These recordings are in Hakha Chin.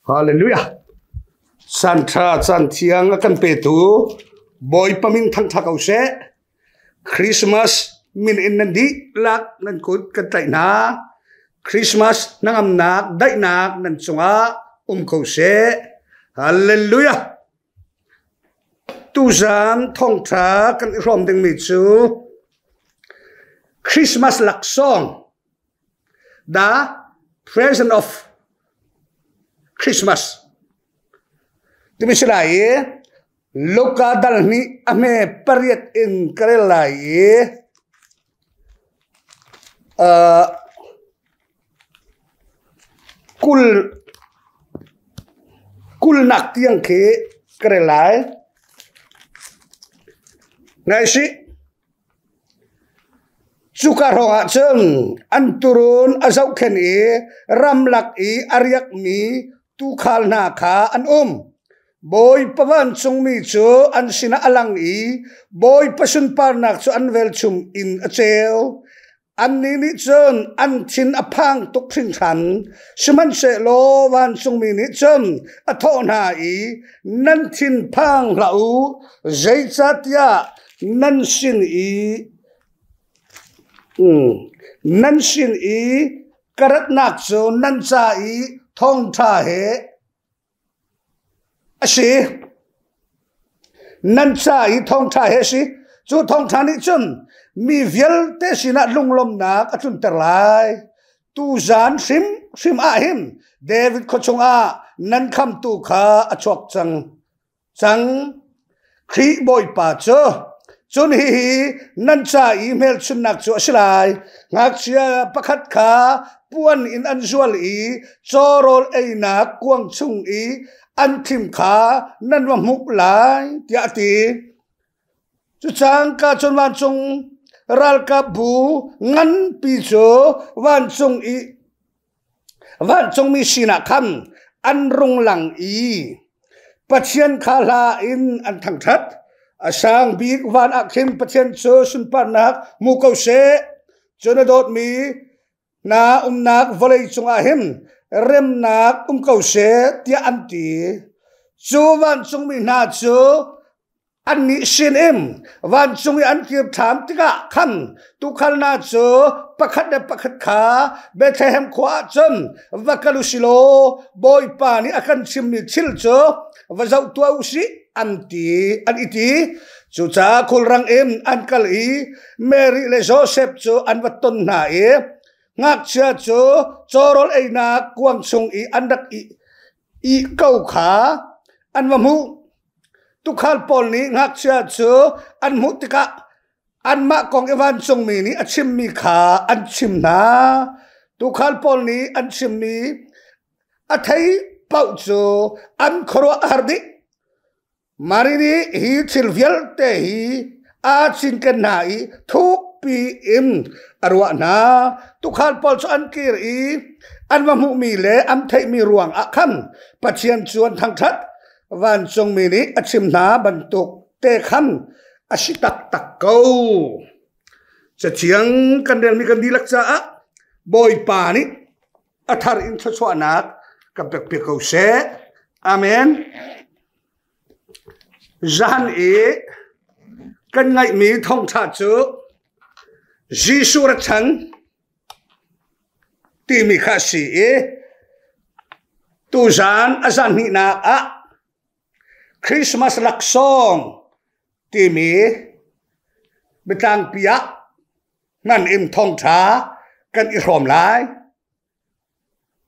Hallelujah. Caan ṭha caan thiang a kan petu Bawipa min thangṭha ko seh. Christmas min in nan dihlak nan kut kan tlaih hna. Christmas hnangamnak daihnak nan cungah um ko seh. Hallelujah. Tuzaan thawngṭha kan i hrawm dingmi cu Christmas laksawng The present of Christmas timi si lai i Luka dal hnih a hme pariat in ka rel lai i kul kulnak tiang khi ka rel lai. Ngaihsih. Cuka hrawngah cun an tuurun a zohkhenh i ramlak i a riakmi tuukhal hna kha an um. Bawipa vancungmi cu an sinah a lang i Bawipa sunparnak cu an velchum in a ceu. Annih nih cun an thin a phang tuk hringhran. Sihmanhsehlaw vancungmi nih cun a thawh hna i, Nan thin phang hlah u, zeicahtiah nan sin i nan sin i ka ratnak cu nan ca i thawngṭha he a si. Nan ca i thawngṭha he a si. Cu thawngṭha nih cun mi vialte sinah lunglawmhnak a tlunter lai. Tuzan hrimhrim ah hin David khua chungah nan khamtu kha a chuak cang. Cang Khrih Bawipa cu cun hihi nan ca i hmelchunhnak cu a si lai. Ngakchia pakhat kha puan in an zual i cawrawl einak kuang chung i an thim kha nan va hmuh lai, tiah a ti. Cucangka cun vancung ralkapbu nganpi cu vancung i Vancungmi sinah khan an rung lang i Pathian kha hla in an thangṭhat. A sang bik van ah khin Pathian cu sunparnak hmu ko seh. Cun a dawtmi hna umnak vawlei cungah hin remnak um ko seh tiah an ti. Cu vancungmi hna cu Annih sinin vancung i an kir ṭhan tikah khan tuukhal hna cu pakhat le pakhat kha Bethlehem khua ah cun va kal u si law Bawipa nih a kan chimmi thil cu va zoh tuah u sih an ti an i ti. Cucaah khulrang in an kal i Mary le Josef cu an va ton hna i ngakchia cu cawrawl einak kuang chung i an rak ih ko kha an va hmuh. Tuukhal pawl nih ngakchia cu an hmuh tikah anmah kong i vancungmi nih a chimmi kha an chim hna. Tuukhal pawl nih an chimmi a thei paoh cu an khuaruah a har dih. Mary nih hi thil vialte hi aa cinken hna i thukpi in a ruah hna. Tuukhal pawl cu an kir i an va hmuhmi le an theihmi ruangah khan Pathian cu an thangṭhat. Vancungmi nih a chim hna bantuk te khan a si taktak ko. Cathiang kan relmi kan dihlak caah Bawipa nih a thar in thluachuahnak kan pekpiak ko seh. Amen. Zan i kan ngaihmi thawngṭha cu Jesuh ra chan timi kha a si i tuzan a zan hnihnak ah Christmas laksawng timi biatlangpi ah hman in thawngṭha kan i hrawm lai.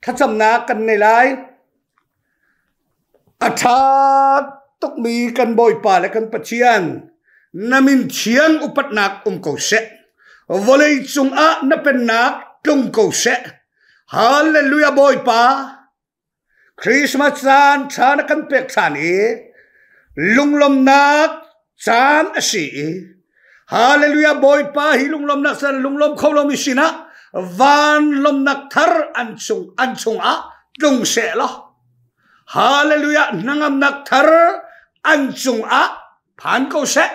Thlacamnak kan nei lai. A ṭha tukmi kan Bawipa le kan Pathian, na min thiang upatnak um ko seh. Vawlei cungah na pennak tlung ko seh. Hallelujah Bawipa. Christmas caan ṭha na kan pek ṭhan i lunglawmhnak caan a si i Hallelujah Bawipa hi lunglawmhnak caan lunglawm kho lomi sinah van lawmhnak thar an chung an chungah tlung seh law Hallelujah hnangamnak thar an cungah phan ko seh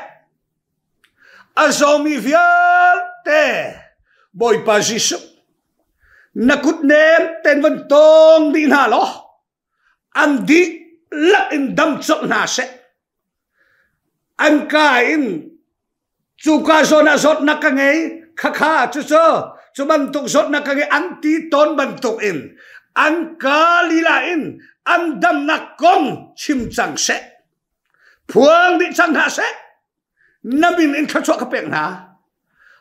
a zawmi vialte Bawipa Jesuh na kut nem ten van tawng dih hna law. An dihlak in dam colh hna seh. An ka in cuka zawn ah zawtnak ka ngei, khakha cucu cu bantuk zawtnak ka ngei an ti tawn bantuk in an ka lila in an damnak kong chim cang seh. Phuang dih cang hna seh. Na min in thluachuah ka pek hna.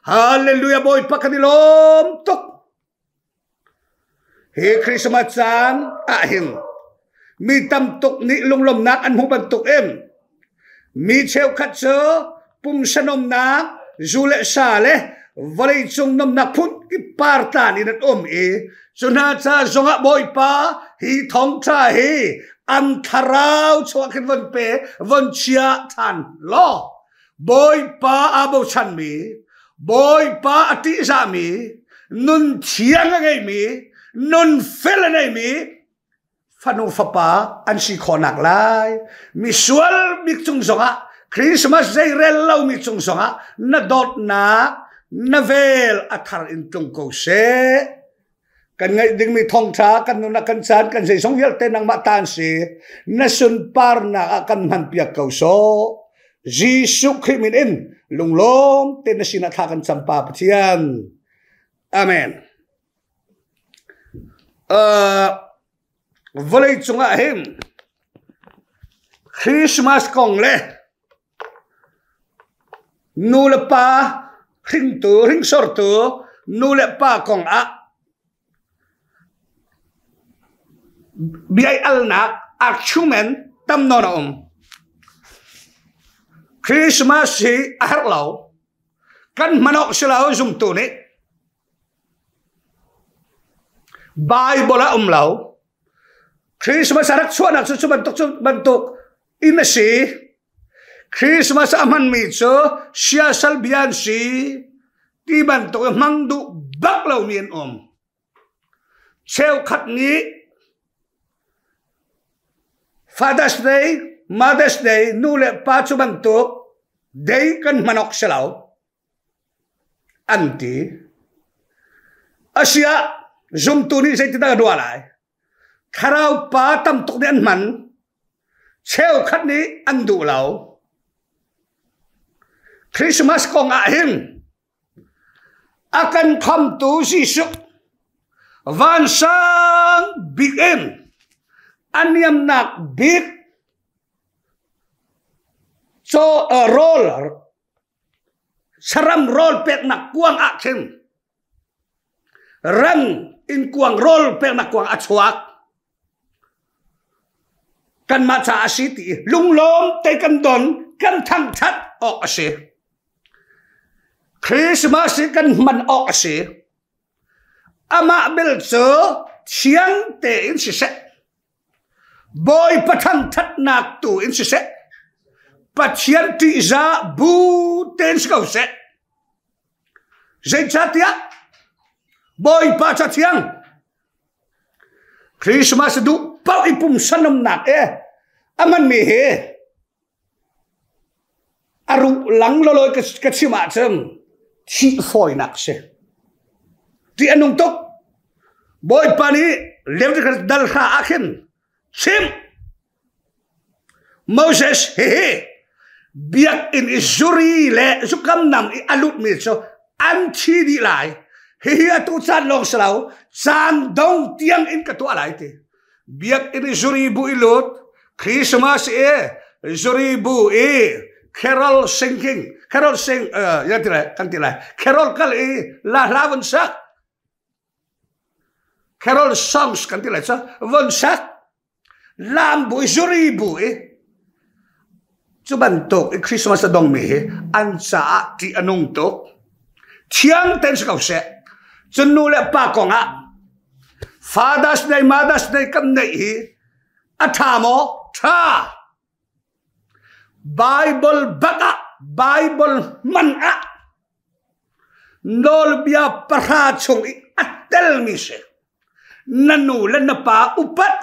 Hallelujah Bawipa kan i lawm tuk. Hi Christmas caan ahhin mi tam tuk nih lunglawmhnak an hmuh bantuk in mi cheukhat cu pumsa nomnak, zu le sa le vawleicung nomnak phun kip partlan in an um i cu hna ca zongah Bawipa hi thawngṭha hi an thlarau chuah khin von pe von chia ṭhan law Bawipa aa bochanmi, Bawipa a ṭihzahmi, nun thiang a ngeimi, nun fel a ngeimi fanu fapa an si khawhnak lai. Misual bik cung zongah Christmas zeirel lomi cung zongah na dawtnak na vel a thar in tlung ko seh. Kan ngaih dingmi thawngṭha kan nun ah kan caan kan zeizong vialte nangmah ta an si. Na sunparnak ah kan hmanpiak ko sawh. Jesuh Khrih min in lunglawm tein na sinah thla kan cam Pa Pathian. Amen. Uh, vawlei cungah hin Christmas kong le Nu le pa hringtu, hringsortu nu le pa kong ah bia i alnak argument tam nawn a um. Christmas hi a herh lo. Kan hman awk si lo zumtu nih. Bible ah um lo. Christmas a rak chuahnak cu cu bantuk cu bantuk in a si. Christmas a hmanmi cu siasal bia an si ti bantuk i hmang duh bak lomi an um. Cheukhat nih Father's Day, Mother's Day, nu le pa cu bantuk day kan hman awk si lo an ti. Asiah zumtu nih zeitindah ka ruah lai? Thlarau pa tam tuk nih an hman. Cheukhat nih an duh lo. Christmas kong ah hin a kan khamtu Jesuh vansang bik in a niamnak bik caw rawl saram rawl peknak kuang ah khin Rang in kuang rawl peknak kuang a chuak. Kanmah ca a si ti lunglawm te kan don kan thangthat awk a si. Christmas hi kan hman awk a si. Amah bel cu thiang tein siseh. Bawipa thangthatnak tu in siseh. Pathian ṭihzah bu tein si ko seh. Zeicahtiah Bawipa Cathiang Christmas duh paoh i pumsanomnak e a hmanmi hi a ruh lang loloi ka chim ahcun thih fawinak si. Ti a nung tuk. Bawipa nih Leviticus dal hra ah khin chim Moses hihi biakinn i zuri le zukamnam i a lutmi cu an thi dih lai. Hihi atu caan lawng si lo, caan dong tiang in ka tuah lai ti. Biakinn i zuri bu i lut, Christmas i zuri bu i carol singing, carol sing, uh, ya ti lai, kan ti lai, carol kal i la hla vun sak, carol songs kan ti lai cu, vun sak, Lam bu i zuri bu i cu bantuk i Christmas a dongmi hi an caah ṭih a nung tuk. Thiang tein si ko seh. Cun nu le pa kong ah Father's Day, Mother's Day kan neih hi a ṭha maw? Ṭha. Bible bak ah, Bible hman ah nawlbia pahra chung i a telmi si. Na nu le na pa upat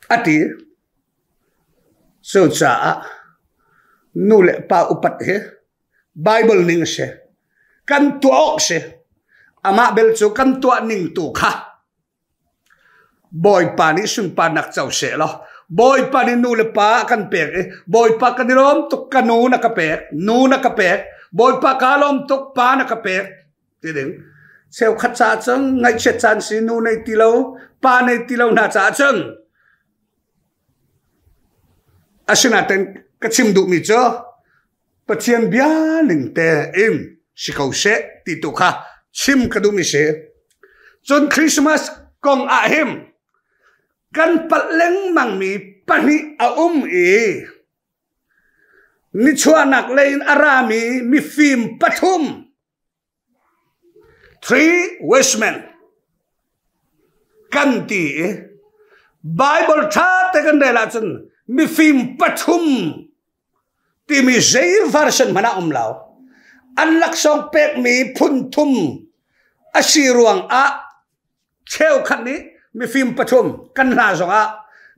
a ti. Cucaah nu le pa upat hi Bible ning a si. Kan tuah awk si. Amah bel cu kan tuah ning tu kha Bawipa nih sunparnak co seh law Bawipa nih nu le pa a kan pek i Bawipa kan i lawm tuk ka nu na ka pek nu na ka pek Bawipa ka lawm tuk pa na ka pek ti ding cheukhat caah cun ngaihchiat caan si nu nei ti lo pa nei ti lo hna caah cun asinain ka chim duhmi cu Pathian bia ning te in si ko seh ti tu kha chim ka duhmi si. Cun Christmas kong ah hin kan palh lengmangmi pahnih a um i nichuahnak lei in a rami mifim pathum Three wise men kan ti i Bible ṭha te kan rel ahcun mifim pathum timi zei version hmanh ah um lo. An laksawng pekmi phun thum a si ruang ah cheukhat nih mifim pathum kan hla zongah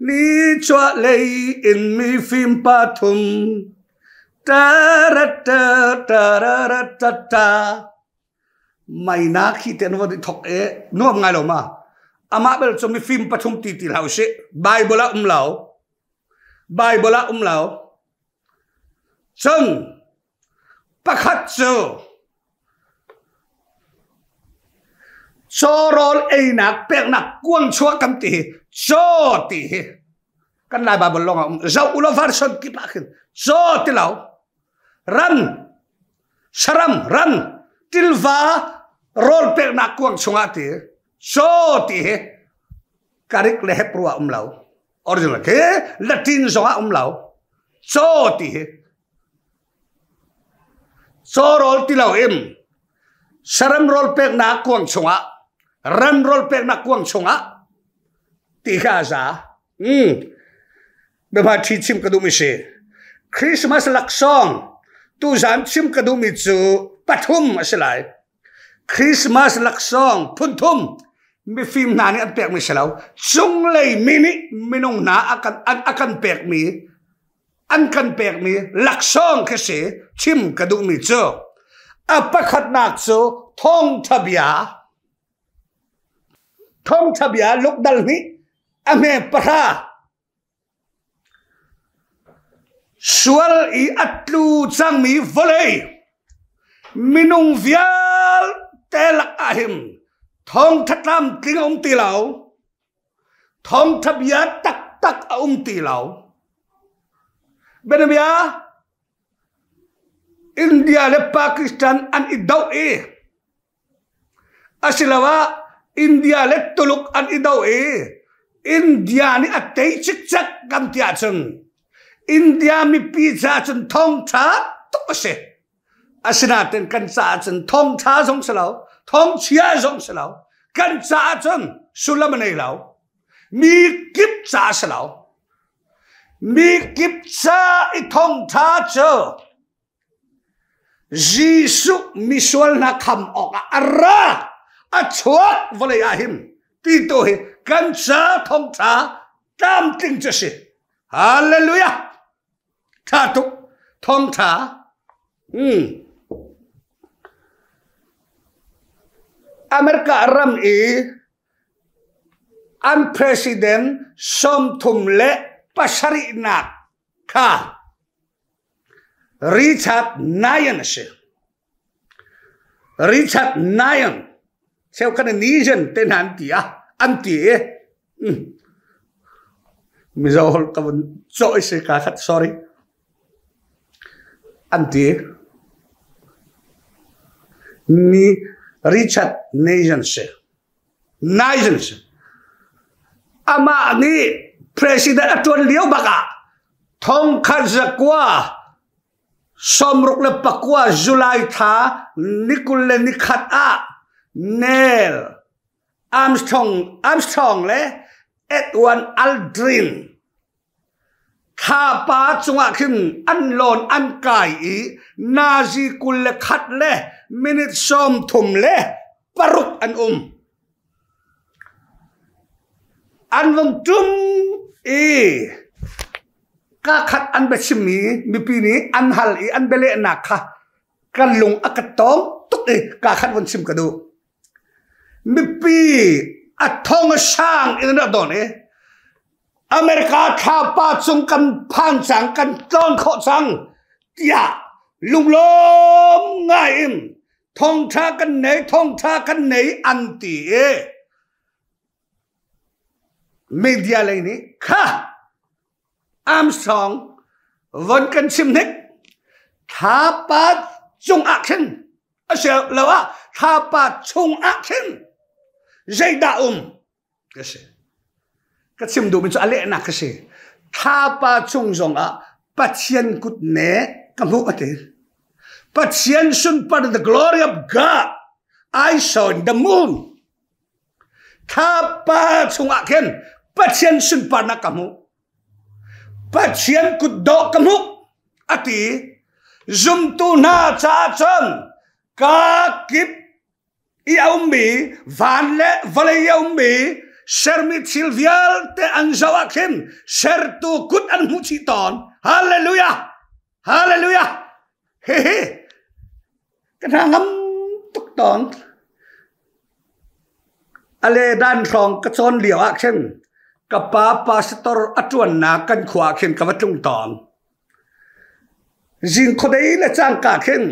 nichuah lei in mifim pathum ta ra ta ta ra ra ta ta maina khi te an von i thok e nuam ngai lo ma amah bel cu mifim pathum ti ti hlah usih bible ah um lo bible ah um lo cun Pakhat cu caw rawl einak peknak kuang chuah kan ti hi caw ti hi kan Lai Bible lawng ah um zoh ulaw version kip ah khin caw ti lo ran saram ran tilva rawl peknak kuang chungah ti caw ti hi Karik le Hebrew ah um lo original khi Latin zong ah um lo caw ti hi Caw rawl ti loin saram rawl peknak kuang chungah ran rawl peknak kuang chungah ti kha a za. Biahma ṭhi chim ka duhmi si. Christmas laksawng tuzaan chim ka duhmi cu pathum a si lai. Christmas laksawng phunthum mifim hna nih an pekmi si lo. Cunglei mi nih minung hna a kan pekmi an kan pekmi laksawng khi si chim ka duhmi cu a pakhatnak cu thawngtha bia thawngtha bia lukdal hnih a hme pahra sual i a tlu cangmi vawlei minung vialte lak ah hin thawngtha tlamtling a um ti lo Thawngṭha bia taktak a um ti lo. Bianabia India le Pakistan an i doh i asiloah India le Tuluk an i doh i India nih a tei cikcek kan ti ahcun India mipi caah cun thawngṭha tuk a si. Asinain kan caah cun thawngṭha zong si lo, thawngchia zong si lo. Kan caah cun sullam a nei lo. Mi kip caah si lo. Mi kip ca i thawngṭha cu Jesuh misual hna kham awkah a ra, a chuak vawlei ah hin ti tu hi kan ca thawngṭha tlamtling cu a si. Hallelujah! Ṭha tuk. Thawngṭha. America ram i an president 37nak kha Richard Nixon a si. Richard Nixon cheukhat Nixon te hna an ti a an ti i Mizo holh ka vun cawh i si ka khat sorry an ti ni Richard Nixon si Nixon si amah nih president a ṭuan lio bak ah thongkhat zakua 69 July thla ni 21 ah Neil Armstrong, Armstrong le Edwin Aldrin thlapa cungah khin an lawn an kai i nazi 21 le minute 36 an um. An vung ṭum i kakhat an biachimmi mipi nih an hal i an bialehnak kha kan lung a ka tawng tuk i kakhat vun chim ka duh. Mipi a thong a sang in an rak don i America thlapa cung kan phan cang, kan tlawn khawh cang tiah lunglawm ngai in thawngtha kan nei, thawngtha kan nei an ti i media lei nih kha Armstrong von kan chim hnik thlapa cung ah khin a si lo ah thlapa chung ah khin zeidah um ka si. Ka chim duhmi cu a lehnak ka si. Thlapa chung zongah Pathian kutne ka hmuh a ti. Pathian sunpar the glory of God I saw in the moon. Thlapa chungah khin Pathian sunparnak ka hmuh. Pathian kutdawh ka hmuh a ti. Zumtu hna caah cun ka kip i a ummi van le vawlei i a ummi sermi thil vialte an zoh ah khin sertu kut an hmuh chih tawn. Hallelujah! Hallelujah! Hihi ka hna ngam tuk tawn. A le dan hrawng ka cawn lio ah khin ka pa pastor a ṭuannak kan khua ah khin ka va tlung tawn. Zing khuadei le cangka khin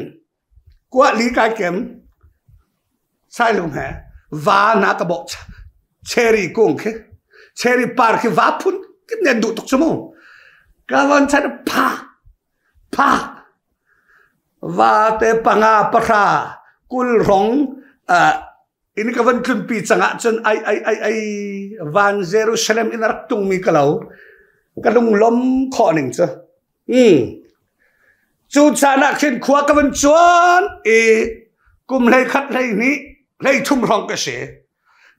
Kuah li kai kem. Sailung he va na ka bawh cherry kung khi cherry par khi va phun kip nen duh tuk cu mu. Ka von chan pha pha va te panga pahra kul rong in ka van tlunpi cangah cun ai ai ai ai van Jerusalem in rak tungmi ka lo ka lunglom khawh ning cu Cu caan ah khin khua ka van cuan i kum 11 12 13 hrawng ka si.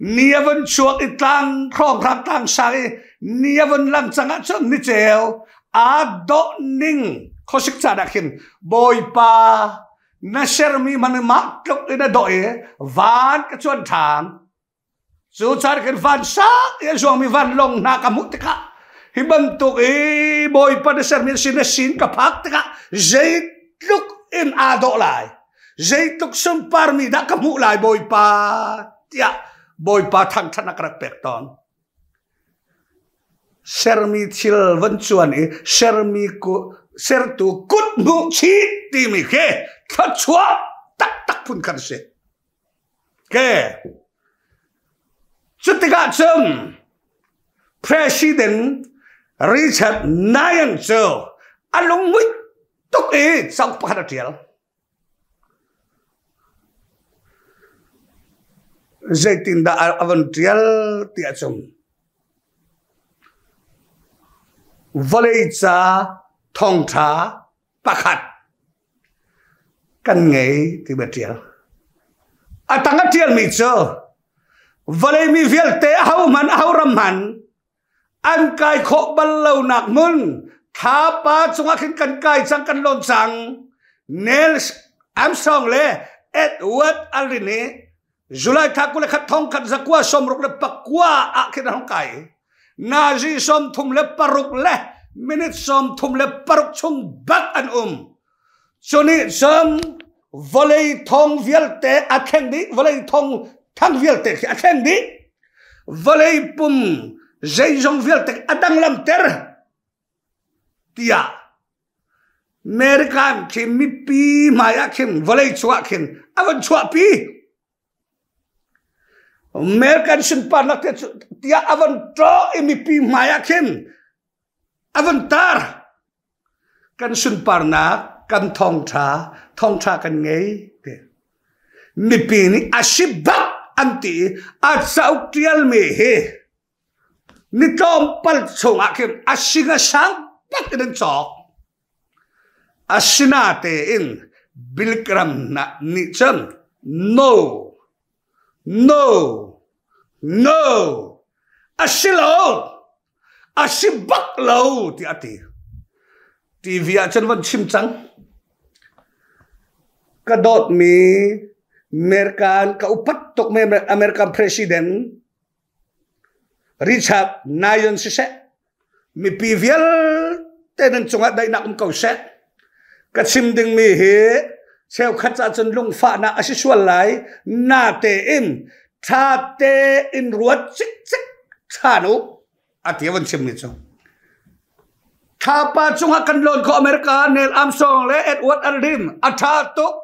Ni a van chuak i tlang hrawnghrang tlang sang i ni a van lang cang ahcun niceu aa dawh ning khuasik caan ah khin Bawipa na sermi man mah tluk in a dawh i van ka cuan ṭhan. Cu caan khin vansang i a zuangmi vanlawng hna ka hmuh tikah hi bantuk i Bawipa na sermi sin na sin ka phak tikah zeitluk in aa dawh lai, zeitluk sunparmi dah ka hmuh lai Bawipa tiah Bawipa thangṭhatnak ka rak pek tawn. Sermi thil van cuan i sermi sertu kut hmuh chih timi khi thluachuah taktak phun khan a si. Ke. Cutikah cun President Richard Nixon cu a lunghmuih tuk i cauk pakhat a ṭial. Zeitindah a von ṭial ti ahcun vawlei ca thawngṭha pakhat kan ngei ti a ṭial. A tang a ṭialmi cu vawlei mi vialte ahohmanh aho ram hmanh an kai khawh bal lonak hmun thlapa cungah khin kan kai cang kan lawn cang. Neil Armstrong le Edward Aldrin nih July thla 21 1969 ah khin an hung kai. Nazi 36 le minute 36 chung bak an um. Cu nih cun vawlei thong vialte a thleng dih, vawlei thong thang vialte khi a thleng dih. Vawlei pum zeizong vialte a danglamter tiah American khi mipi hmai ah khin vawlei cungah khin a van chuahpi. American sunparnak tiah a van ṭawh i mipi hmai ah khin a van tar. Kan sunparnak, kan thawngṭha, thawngṭha kan ngei ti. Mipi nih a si bak an ti i a cauk ṭialmi hi ni tlawmpal chungah khin a sing a sang bak in an cawk. Asinatein Bill Graham nih cun no, no, no, a si lo, a si bak lo tiah a ti. TV ah cun van chim cang. Ka dawtmi American ka upat tukmi American President Richard Nixon siseh, mipi vialte nan cungah daihnak um ko seh. Ka chim dingmi hi cheukhat cah cun lungfahnak a si sual lai. Natein Ṭha tein ruat cikcek ṭhan u a ti a vun chimmi cu. Thlapa cungah kan lawn ko America Neil Armstrong le Edward Aldrin a ṭha tuk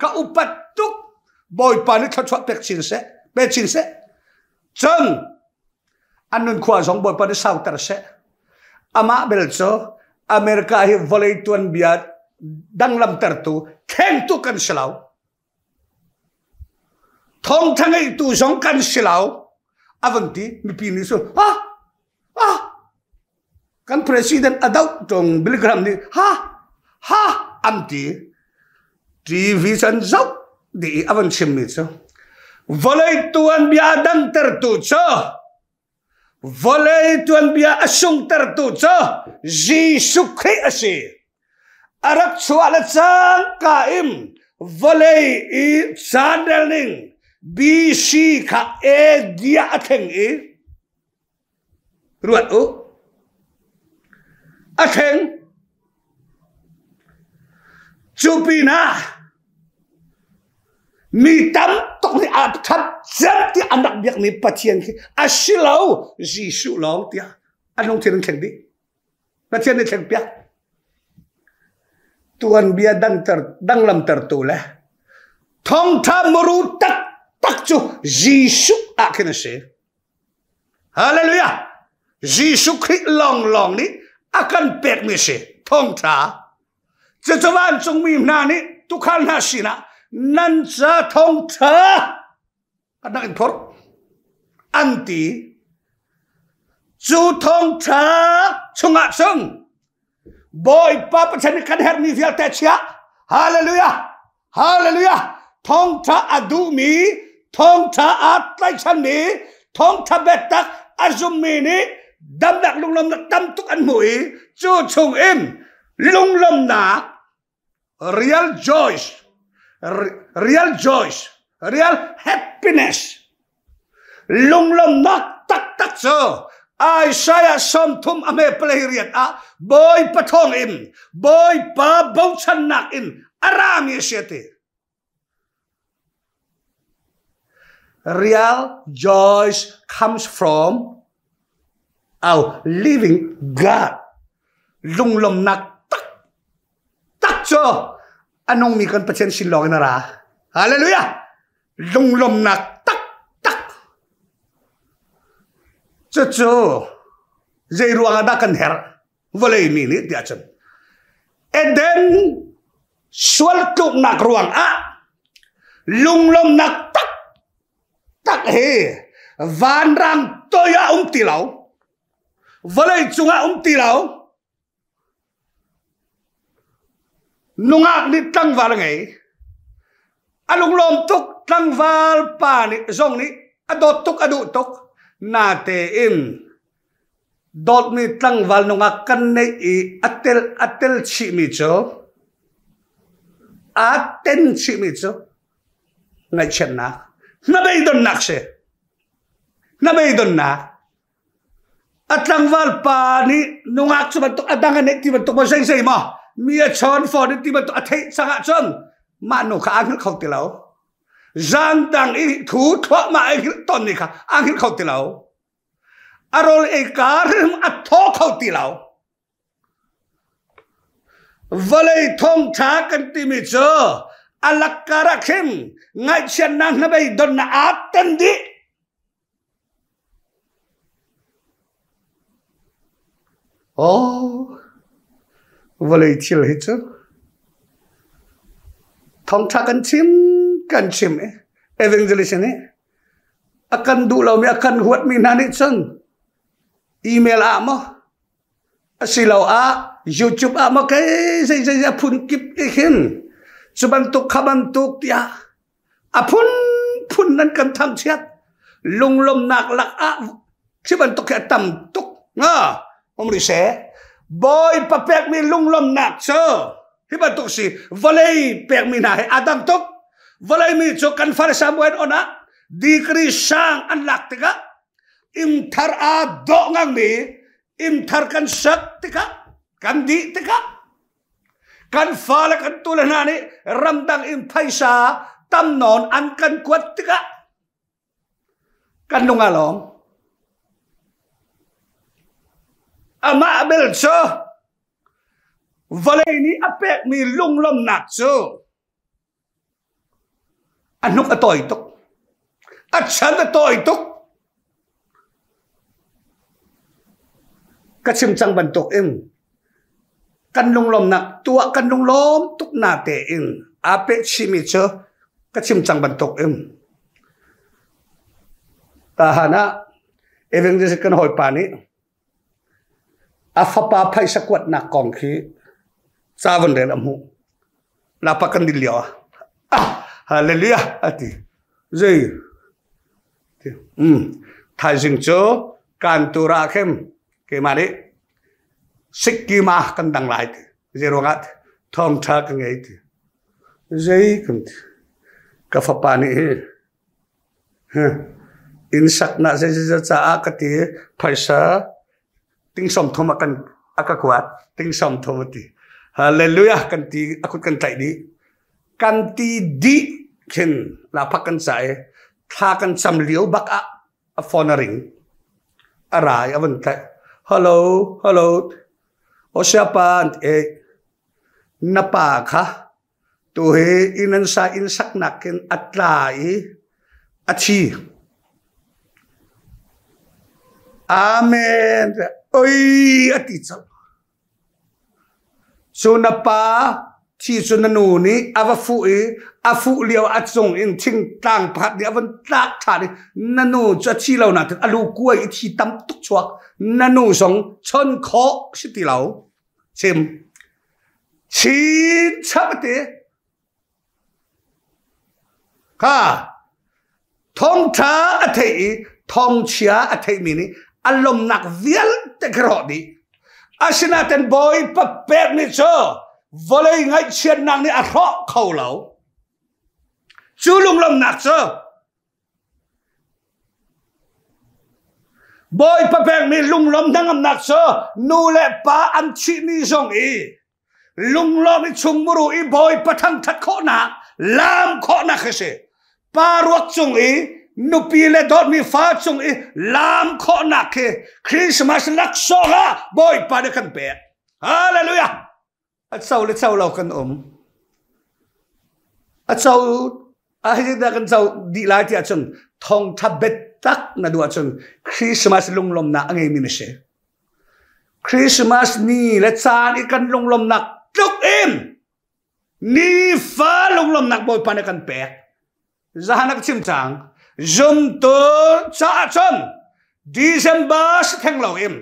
ka upat tuk Bawipa nih thluachuah pek chin seh pe chin seh cun an nun khua zong Bawipa nih sauter seh amah bel cu America hi vawlei tuanbia danglamtertu thlengtu kan si lo Thawngtha ngeitu zong kan si lo. A van ti mipi nih cun ha ha kan president a doh ṭung Billy Graham nih ha ha an ti. TV cu an zoh dih i a van chimmi cu vawlei tuanbia dangtertu cu Vawlei tuanbia a sungtertu cu Jesuh Khrih a si. A rak chuah le cangka in vawlei i caan rel ning BC kha AD ah a thleng i ruat u. A thleng. Cu pinah Mi tam tuk nih a ṭhat cem tiah an rak biakmi Pathian khi a si lo Jesuh lawng tiah an lungthin an thleng dih. Pathian nih thleng piak. Tuanbia dangter danglamtertu le thawngṭha muru taktak cu Jesuh ah khin a si. Hallelujah! Jesuh Khrih lawnglawng nih a kan pekmi si thawngṭha. Cucu vancungmi hna nih tuukhal hna sinah nan ca thawngṭha an rak in phorh an ti. Cu thawngṭha chungah cun Bawipa Pathian nih kan herhmi vialte a chiah. Hallelujah! Hallelujah! Thawngṭha a duhmi, thawngṭha aa tlaihchanmi, thawngṭha biatak a zummi nih damnak lunglawmnak tam tuk an hmuh i cu chung in lunglawmnak real joy real joy real happiness Lunglawmhnak taktak cu Isaiah 30 a hme palei riat ah Bawipa thawng in Bawipa bochannak in a rami a si a ti. Real joy comes from our living God. Lunglawmhnak taktak cu a nungmi kan Pathian sin lawng in a ra. Hallelujah! Lunglawmhnak taktak. Cucu zei ruang ah dah kan herh? Vawlei mi nih tiah cun. Eden sual tluknak ruang ah lunglawmhnak taktak hi vanrang toi ah um ti lo. Vawlei cungah um ti lo. Nungak nih tlangval a ngei. A lunglawm tuk. Tlangval pa nih zong nih a dawt tuk, a duh tuk. Natein dawtmi tlangval nungak kan neih i a tel a tel chihmi cu aa ten chihmi cu ngaihchiatnak, hnabeidonnak si. Hnabeidonnak. A tlangval pa nih nungak cu bantuk a dang a neih ti bantuk maw zeizei maw mi a chawn fawn i ti bantuk a theih cang ahcun mah nu kha aa hngilh kho ti lo. Zan dang i thu thluahmah i hngilh tawnmi kha aa hngilh kho ti lo. A rawl ei kaa hrim a thaw kho ti lo. Vawlei thawngṭha kan timi cu a lakkar ah khin ngaihchiatnak hnabei donnak aa tan dih. Aw, vawlei thil hi cu thawngṭha kan chim kan chim i evangelist nih a kan duh lomi a kan huatmi hna nih cun email ah maw asiloah YouTube ah maw kei zei zei a phun kip i khin cu bantuk kha bantuk tiah A phunphun nan kan thangchiat. Lunglawmnak lakah khi bantuk hi a tam tuk nga um rih seh. Bawipa pekmi lunglawmhnak cu hi bantuk si vawlei pekmi hna he aa dang tuk. Vawlei mi cu kan fale Samuel on ah degree sang an lak tikah inn thar aa dawh ngangmi inn thar kan sak tikah kan dih tikah Kan fale kan tule hna nih ramdang in phaisa tam nawn an kan kuat tikah Kan lung aa lawm. Amah bel cu vawlei nih a pekmi lunglawmhnak cu a hnuk a tawi tuk. A chan a tawi tuk. Ka chim cang bantuk in kan lunglawmnak tuah kan lunglawm tuk na tein aa peh chihmi cu ka chim cang bantuk in tahan ah evangelist kan hawipa nih A fapa phaisa kuatnak kong khi ca von rel a hmuh. Lapa kan din lio ah, ah hallelujah a ti. Zei? Thaizing cu kan tur ah khin keimah nih Sikkima kan dang lai ti. Zei ruangah thawngṭha ka ngei ti. Zei kan ti. Ka fapa nih hi Inn saknak zeizat caah ka ti phaisa ting 30 a kan a ka kuat ting 30 a ti. Hallelujah kan ti a kut kan tlaih dih. Kan ti dih khin laphak kan ca i thla kan cam lio bak ah a phone a ring. A ra i a vun tlaih. Hello, hello. O siapa an ti. Na pa kha Tuhi inn an sa inn saknak in a tla i a thi. Amen. Oi a ti cang. Cu na pa thi cu na nu nih a va fuh i a fuh lio a cung in thingtlang pakhat nih a von tlak ṭhan i na nu cu a thi lo nain a lu kuai i thi tam tuk chuak. Na nu zong chon khawh si ti lo. Chim. Chinchap a ti. Kha thawngṭha a theih i thawngchia a theihmi nih a lawmnak vialte kha rawh dih. Asinain Bawipa pek nih cu vawlei ngaihchiatnak nih a hrawh kho lo. Cu lunglawmhnak cu Bawipa pekmi lunglawm hnangamnak cu nu le pa an thihmi zong i lunglawm i chungmuru i Bawipa thangṭhat khawhnak laam khawhnak a si. Pa ruak cung i nupi le dawtmi fa cung i laam khawhnak khi Christmas laksawng ah Bawipa nih kan pek. Hallelujah! A co le co lo kan um. A co a hei dah kan co dih lai tiah cun thawngtha biatak na duh ahcun Christmas lunglawmnak a ngeimi na si. Christmas ni le caan i kan lunglawmnak tluk in nifa lunglawmnak Bawipa nih kan pek. Zahan a ka chim cang. Zumtu caah cun December si theng lo in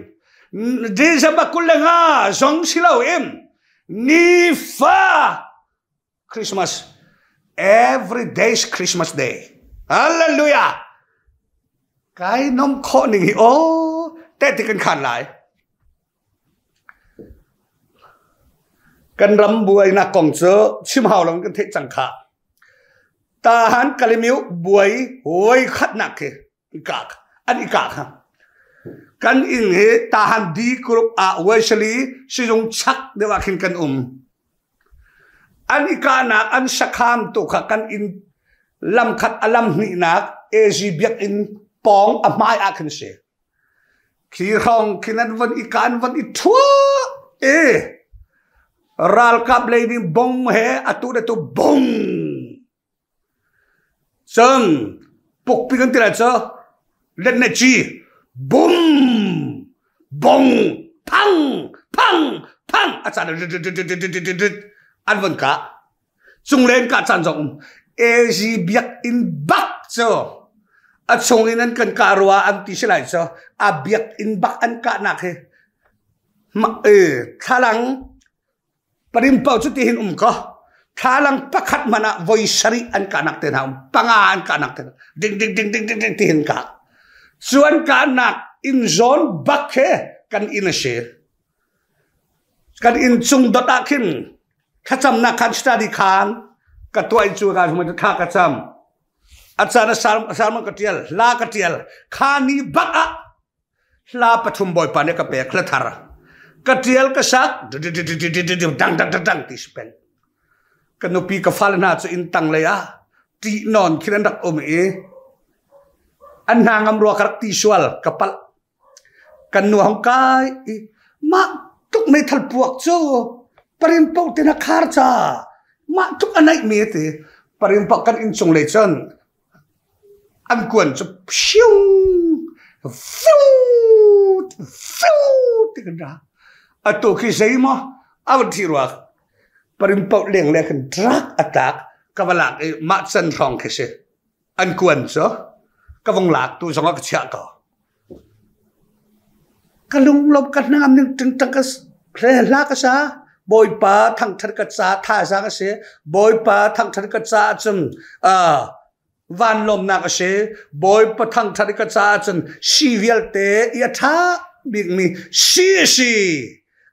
December 25 zong si lo in nifa Christmas every day is Christmas day. Hallelujah. Kai nom khawh ning hi o te ti kan khan lai. Kan ram buainak kong cu chim hau lo in kan theih cang khah. Tahan Kalemiu buai voi khatnak khi ikak an ikak ha. Kan inn hi Tahan D group ah Wesley sizung chak deuh ah khin kan um. An ikahnak an sakham tu kha kan inn lamkhat a lam hnihnak AZ biakinn pawng a hmai ah khin si. Khi hrawng khin an von i ka an von i ṭhuah i ralkap lei nih bong he atu le tu bong cun pukpi kan ti lai cu letneci bum bong phang phang phang a caan an von kah Cunglen kah caan zong um. AZ biakinn bak cu a chung in an kan kah rua an ti si lai cu a biakinn bak an kahnak hi thlalang parim pau cu ti hin um ko thlalang pakhat man ah voi sarih an kahnak te hna um panga an kahnak te ding ding ding ding ding ding ti hin kah cu an kahnak inn zawn bak he kan inn a si Kan inn cung dot ah khin thlacamnak khan study khan ka tuah in cu ka thla ka cam. A caan a sermon ka tial, hla ka tial. Kha ni bak ah hla pathum bawipa nih ka pek hla thar. Ka tial ka sak dang dang dang dang ti si peng. Ka nupi ka fale hna cu inn tang lei ah ṭih nawn khin an rak um i. An hna ngam rua ka rak ti sual ka palh. Kan nu hong kai i mah tuk meithal puak cu parin paoh te na khar ca mah tuk a naih mi ti parin paoh kan inn cung lei cun an kuan cu phiung fiu fiu ti kan ra atu khi zei maw a van thi ruak parin paoh leng le khan drak atak ka va lak i mah can hrawng khi si an kuan cu ka vung lak tu zong ah ka chiah ko ka lunglawm ka hnangam ning tingtang ka hle hla ka sa Bawipa thangthat ka ca thazaang a si Bawipa thangthat ka ca cun vanlawmnak a si Bawipa thangthat ka ca cun si vialte i a tha bikmi si a si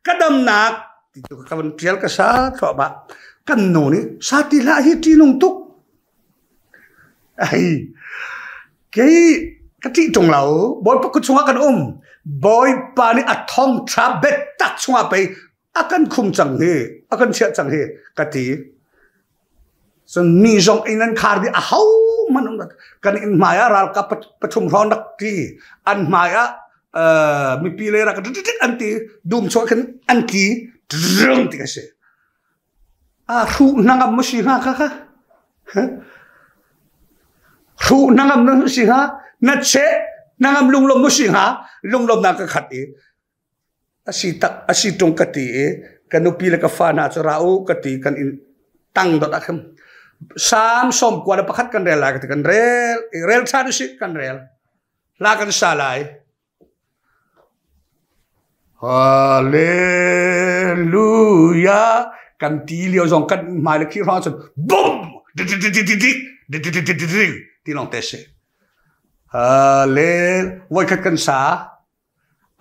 ka damnak ti tu ka van tial ka sa thluahmah kan nu nih sa ti hlah hi ṭihnung tuk Ai, kei ka ṭih ṭung lo. Bawipa kut chungah kan um. Bawipa nih a thawngṭha biatak chungah pei a kan khum cang hi, a kan chiah cang hi, ka ti. Cun mi zong inn an khar dih aho hmanh um kan inn hmai ah ralkap pathum hrawng rak ti an hmai ah mipi le rak an ti dum chuah khin an tli rung ti ka si A hruh hnangam maw si hnga kha kha? Hruh hnangam na si hnga? Na cheh hnangam lunglawm maw si hnga? Lunglawmnak ka khat i a si tak a si ṭung ka ti i ka nupi le ka fa hna cu ra u ka ti kan in tang dot ah khan Salm 91 kan rel lai ka ti kan rel i rel ṭhan usih kan rel hla kan sa lai Hallelujah kan ti lio zong kan hmai le khi hrawng cun bum ti lawng te si. Hallel voikhat kan sa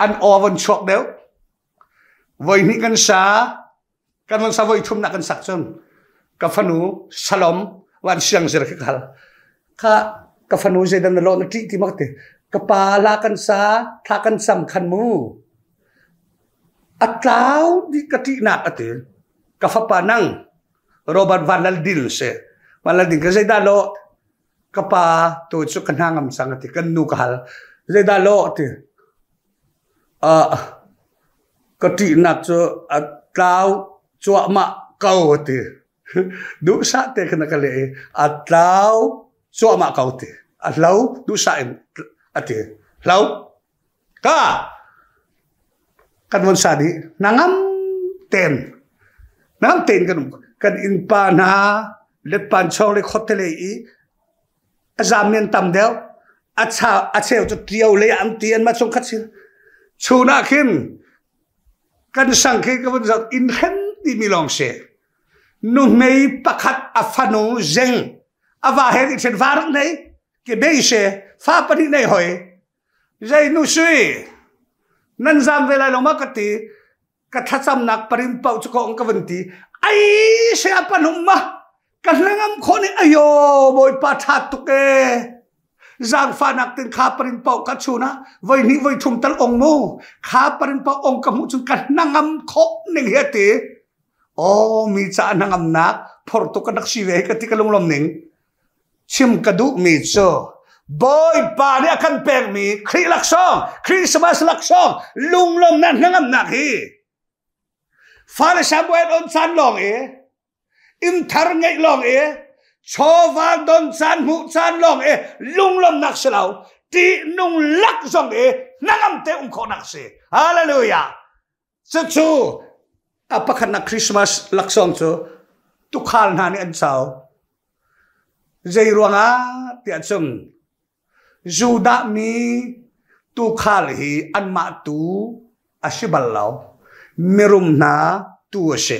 an aw von chuak deuh voihnih kan sa Kan van sa voi thumnak kan sak cun ka fanu Salom van siang zir khi khal kha ka fanu zeidan na lo na ṭih ti mak ti ka pa la kan sa thla kan sam khan mu a tlau dih ka ṭihnak a ti ka fapa nang Robert Van Lal Dil se Van Lal Dil ka zeidah lo ka pa tu cu ka hna ngam sang a ti kan nu ka hal zeidah lo ti Ka ṭihnak cu a tlau cuahmah ko a ti. Duhsah te khin a ka leh i a tlau cuahmah ko ti. A hlo duhsah in a ti. Hlo. Ka kan von sa dih. Hnangam tein hnangam tein kan um. Kan innpa hna letpan chawng le khuate lei i A zaam mi an tam deuh. A cha a cheu cu ṭio lei ah an ti anmah chungkhat sin. Chun ah khin kan sang khi ka vun zoh inn hren timi lawng si. Nuhmei pakhat a fanu zeng a va he nih ṭhen va rak nei ke bei se fa pahnih nei hoi zei nu sui nan zam ve lai lo ma ka ti ka thlacamnak parim paoh cu ka ka van ti ai se a panum ma ka hlangam khawh ning ayo bawipa tha tuk e zaangfahnak tin kha parin paoh ka chun ah voi hnih voi thum tal ong mu kha parin paoh ong ka hmuh cun ka hnangam khawh ning hi ati aw mi ca hnangamnak phor tuk ka rak si ve ka ti ka lunglom ning Chim ka duhmi cu Bawipa nih a kan pekmi Khrih laksawng, Christmas laksawng, lunglawmnak hnangamnak hi fale Samuel on caan lawng i inn thar ngeih lawng i chawva don caan hmuh caan lawng i lunglawmnak si lo ṭihnung lak zong i hnangam te um khawhnak si hallelujah Cucu a pakhatnak Christmas laksawng cu tukhal hna nih an cau. Zei ruangah tiah cun Judah mi tukhal hi anmah tu a si bal lo. Mirum hna tu a si.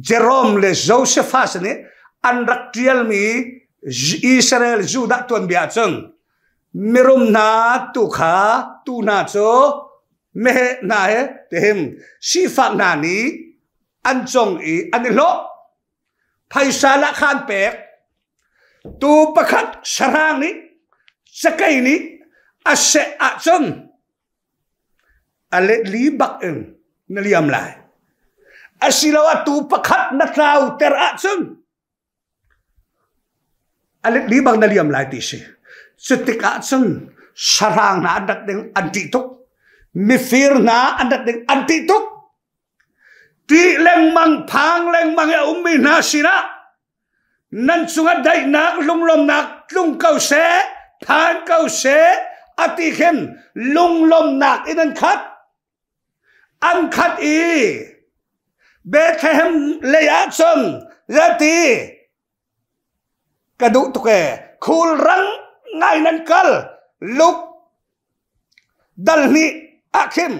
Jerome le Josephus nih an rak ṭialmi Israel Judah tuanbia cun mirum hna tu kha tu hna cu meheh hna he tihim sifak hna nih an cong i an i hlawh phaisa lah kha an pek tu pakhat sahrang nih cakei nih a seh ahcun a let li bak in na liam lai asiloah tu pakhat na tlauter ahcun A li bang na liam lai ti si. Cu tikah cun sahrang hna an rat ding an ṭih tuk. Mifir hna an rat ding an ṭih tuk. Ṭih lengmang, phang lengmang i a ummi hna sinah nan cungah daihnak lunglawmnak tlung ko seh, phan ko seh, a ti khin lunglawmnak in an khat. An khat i Bethlehem lei ah cun zati ka duh tuk ee khulrang ngai nan kal luk dal hnih ah khin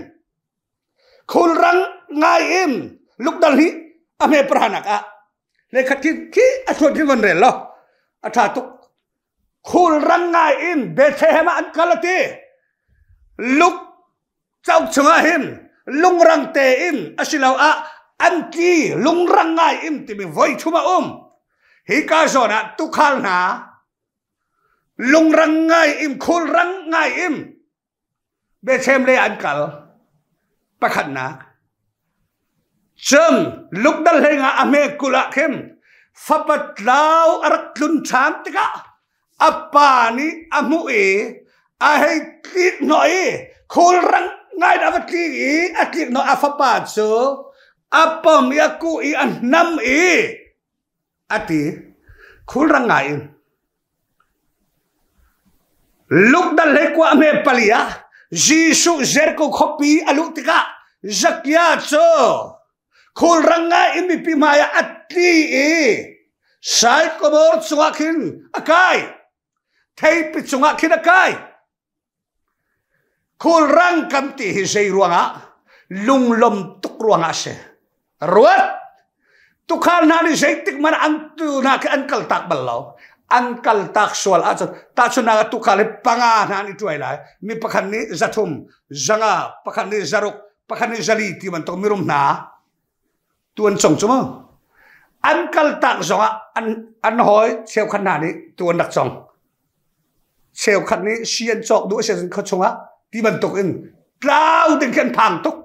khulrang ngai in luk dal hnih a hme pranak ah le khat khi khi a thuan khi van rel lo a tha tuk khulrang ngai in Bethlehem ah an kal ati luk Cauk chungah hin lungrang tein asiloah an tli lungrang ngai in timi voi thum a um. Hika zawn ah tuukhal hna lungrang ngai in khulrang ngai in Bethlehem lei an kal. Pakhatnak. Cun lukdal hlei nga a hme kul ah khin fapa tlau a rak tlun ṭhan tikah a pa nih a hmuh i a hei tlik hnawh i khulrang ngai in a va tlik i a tlik hnawh a fapa cu a pom i a kuh i a hnam i a ti khulrang ngai in Lukdal hlei kua hme pali ah Jesuh Jericho khuapi a luh tikah Zakia cu khulrang ngai in mipi hmai ah a tli i saikomor cungah khin a kai. Theipi cungah khin a kai. Khulrang kan ti hi zei ruangah lunglom tuk ruangah a si. Ruat! Tukhal hna nih zeitik hmanh an tu hna khi an kaltak bal lo. An kaltak sual ahcun tahchunhnak ah tukhal hi panga hna an i tuai lai. Mi pakhat nih zathum, zanga, pakhat nih zaruk, pakhat nih zali ti bantuk mirum hna tu an cong cu mu. An kaltak zongah an an hawi cheukhat hna nih tu an rak cong. Cheukhat nih si an cawk duh a si ahcun khua chungah ti bantuk in tlau ding khi an phang tuk.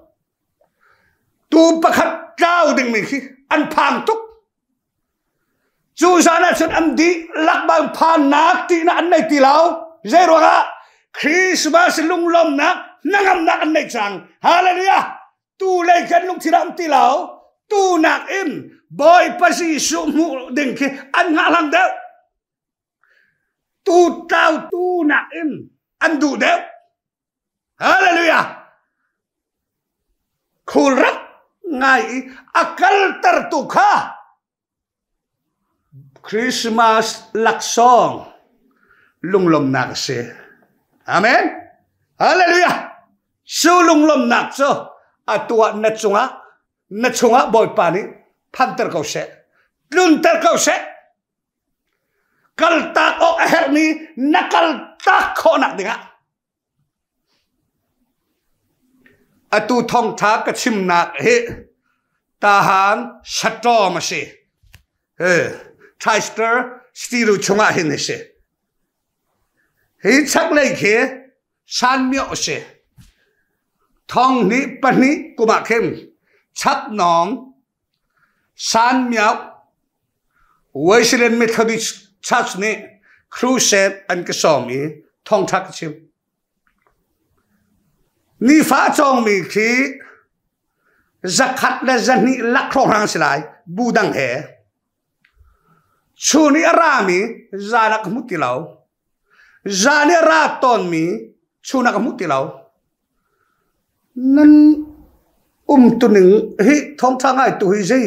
Tu pakhat tlau dingmi khi an phang tuk. Cu zan ah cun an dihlak bang phannak tihnak an nei ti lo. Zei ruangah Christmas lunglawmnak hnangamnak an nei cang. Hallelujah! Tu lei kan lungthin ah um ti lo. Tu nakin Bawipa Jesuh hmuh ding khi an hngahhlang deuh. Tu tlau tu nakin an duh deuh. Hallelujah! Khulrak ngai i a kaltertu kha Christmas laksawng lunglawmhnak a si. Amen. Hallelujah! Cu lunglawmhnak cu a tuah na cungah na chungah Bawipa nih phanter ko seh, tlunter ko seh. Kaltak awk a herhmi na kaltak khawhnak dingah atu thawngtha ka chimnak hi tahan saṭawm a si. Chester Steel chungah hin a si. Hi chaklei khi Sanmyo a si. Thong hnih pahnih kum ah khin Chaknawng Sanmyo Wesleyan Methodist Church nih crusade an ka sawm i thawngṭha ka chim. Nifa cawngmi khi zakhat le zahnih lak hrawnghrang si lai bu dang he. Chun i a rami zan ah ka hmu ti lo. Zan i a ra tawnmi chun ah ka hmu ti lo. Nan umtuning hi thawngṭha ngai tu hi zei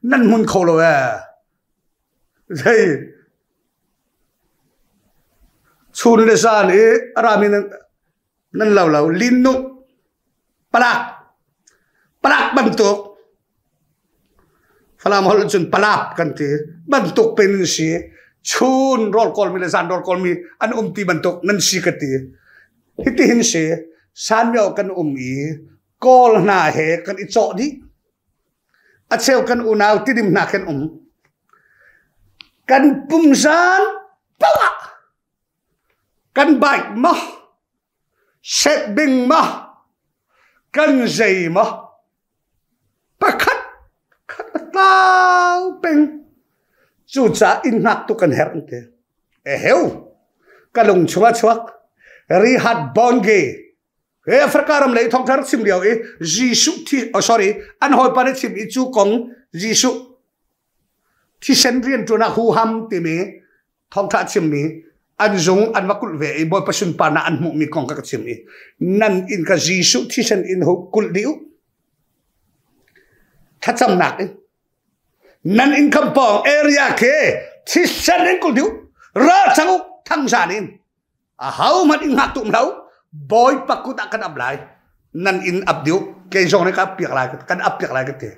nan hmun kho lo ee. Zei chun le zan i a rami nan nan lo lo lin nu palak palak bantuk Falam holh cun palap kan ti bantuk pen nan si chun rawl kawlmi le zan rawl kawlmi an um ti bantuk nan si ka ti hitihin si sanmyo kan um i kawl hna he kan i cawh dih a cheu kan unau tidim hna kan um kan pumzan poah kan bike maw set ding maw kan zei maw pakhat khat a tlau peng cucaah inn hngak tu kan herh an ti eheu. Ka lung chung ah chuak. Rihad Bonge he Africa ram lei thawngtha rak chim lio i Jesuh thi oh sorry an hawipa nih chim i cu kong Jesuh thisen rianṭuan ah huham timi thawngṭha a chimmi an zung an va kulh ve i Bawipa sunparnak an hmuhmi kong ka ka chim i nan inn ka Jesuh thisen in kulh dih u thlacamnak in nan inn kam pawng area khi thisen in kulh dih u ra cang u thangzan in a ho hmanh in hngak tum lo Bawipa kut ah kan ap lai nan inn ap dih u kei zong nih ka ap piak lai kan ap piak lai ka ti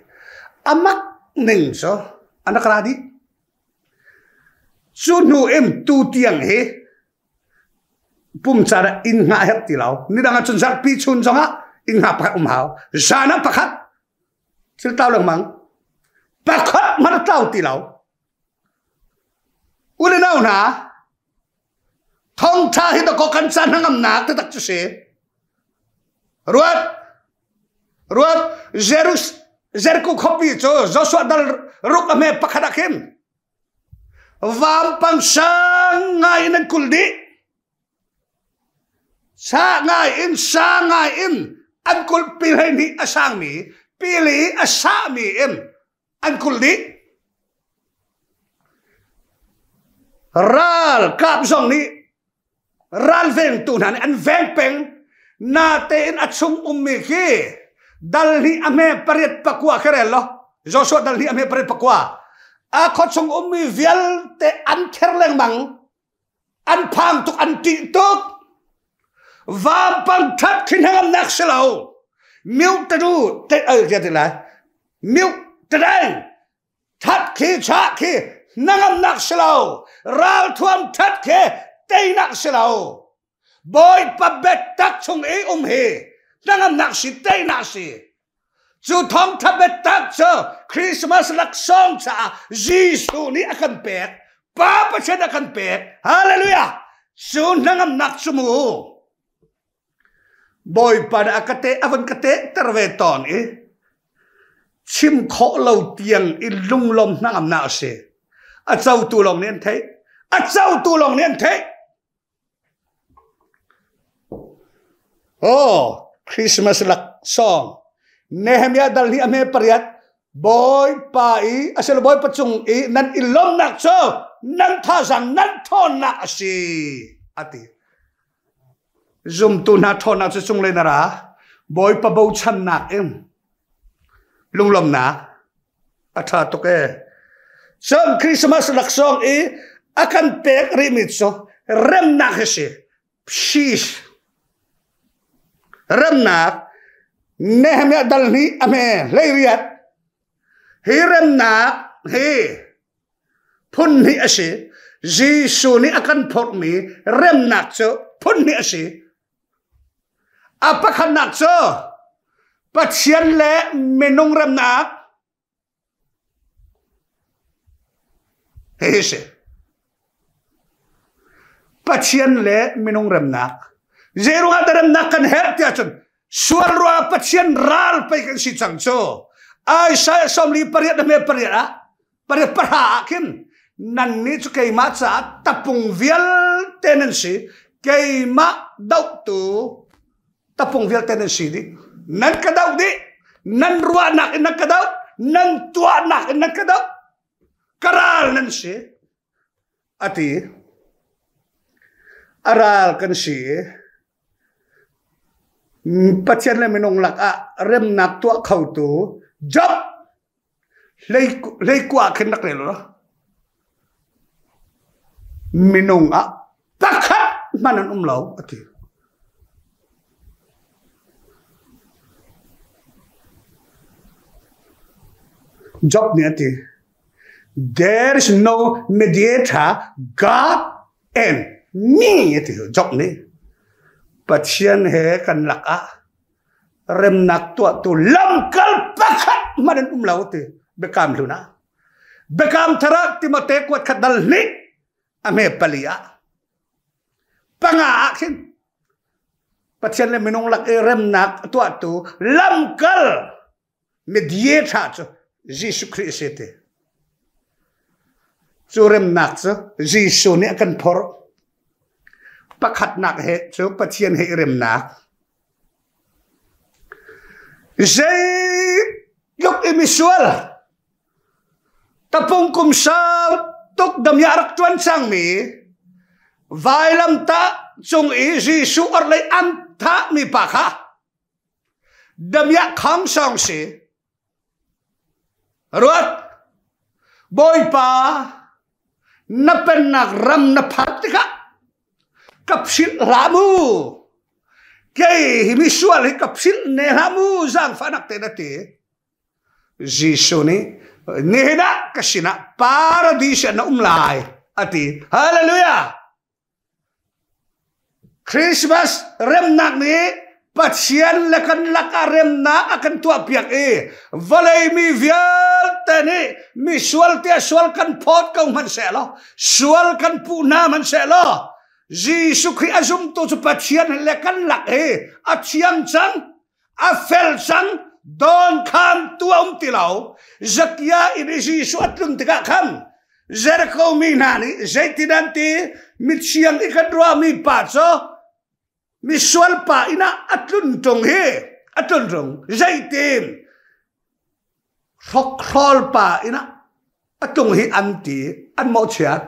amak ning cu an rak ra dih Cu hnu in tutiang hi pumcan ah inn hngah herh ti lo. Nidang ah cun zarhpi chun zongah inn hngah pakhat um hau. Zan ah pakhat thil tlau lengmang. Pakhat hmanh a tlau ti lo. U le nau hna, thawngtha hi dakaw kan ca hnangamnak taktak cu si. Ruat, ruat, Jerus, Jericho khuapi cu Joshua dal ruk a hme pakhat ah khin vampang sang ngai in an kulh dih. Sa ngai in sa ngai in an kulh pi 12 a sangmi pili a sahmi in an kulh dih. Ral kap zong nih ralvengtu hna nih an veng peng natein a chung ummi khi dal hnih a hme pariat pakua khi rel lo Joshua dal hnih a hme pariat pakua a khuachung ummi vialte an ther lengmang an phang tuk an ṭih tuk vampang ṭhat khi hnangamnak si lo miu tadu te al ti lai miu tadai That khi chah khi hnangamnak si lo. Ralthuam that khi teinak si lo. Bawipa biatak chung i um hi hnangamnak si teinak si. Cu thawngtha biatak cu Christmas laksawng caah Jesuh nih a kan pek. Pa Pathian a kan pek. Hallelujah! Cu hnangamnak cu mu. Bawipa nih a ka teh a van ka tehter ve tawn i chim khawh lo tiang i lunglawm hnangamnak a si. A cotu lawng nih an theih. A cotu lawng nih an theih. Oh, Christmas laksawng. Nehemiah dal hi a hme pariat. Bawipa i asilo Bawipa cung i nan i lawmnak cu nan thazang nan ṭhawnnak a si a ti. Zumtu hna ṭhawnnak cu cunglei na ra. Bawipa bochannak in lunglawmhnak a ṭha tuk ee. Cun Christmas laksawng i a kan pek rihmi cu remnak hi si. Peace. Remnak Nehemiah dal hnih a hme 18. Hi remnak hi phun hnih a si. Jesuh nih a kan phorhmi remnak cu phun hnih a si. A pakhatnak cu Pathian le minung remnak hihi si. Pathian le minung remnak. Zeiruangah dah remnak kan herh tiah cun sual ruangah Pathian ral pei kan si cang cu. Isaiah 48 na hme pariat ah pariat pahra ah khin nannih cu keimah caah tapung vialte nan si keimah dohtu tapung vialte nan si dih nan ka doh dih nan ruahnak in nan ka doh nan tuahnak in nan ka doh ka ral nan si a ti a ral kan si Pathian le minung lakah remnak tuah khotu Job hleikua khin rak rel law minung ah pakhat hmanh an um lo a ti. Job nih a ti there is no mediator God and me a ti Job nih Pathian he kan lakah remnak tuahtu lamkal pakhat hmanh an um lo ti biakam hlun ah biakam thar ah Timote kuat khat dal hnih a hme pali ah panga ah khin Pathian le minung lak i remnak tuahtu lamkal mediator cu Jesuh Khrih a si ti. Cu remnak cu Jesuh nih a kan phorh. Pakhatnak he cu Pathian he i remnak. Zeitluk i misual tapung kum sau tuk damiah rak ṭuan cangmi vailamtah cung i Jesuh orhlei an thahmi pa kha damiah khang sawng si. Ruat, Bawipa, na pennak ram na phak tikah ka philh hlah mu. Kei hi misual hi ka philh ne hlah mu, zaangfahnak tein a ti. Jesuh nih nihin ah ka sinah paradis ah na um lai a ti. Hallelujah! Christmas remnak nih Pathian le kan lakah remnak a kan tuahpiak i vawlei mi vialte nih misual tiah sual kan phawt ko hmanh sehlaw sual kan puh hna hmanh sehlaw Jesuh Khrih a zumtu cu Pathian le kan lak hi a thiang cang a fel cang dawn khan tu a um ti lo. Zakia inn i Jesuh a tlun tikah khan Jericho mi hna nih zeitin an ti? Mithiang i kan ruahmi pa cu misual pa inn ah a tlun ṭung hi a tlun ṭung. Zeitin hrokhrawl pa inn ah a tlung hi an ti an mawhchiat.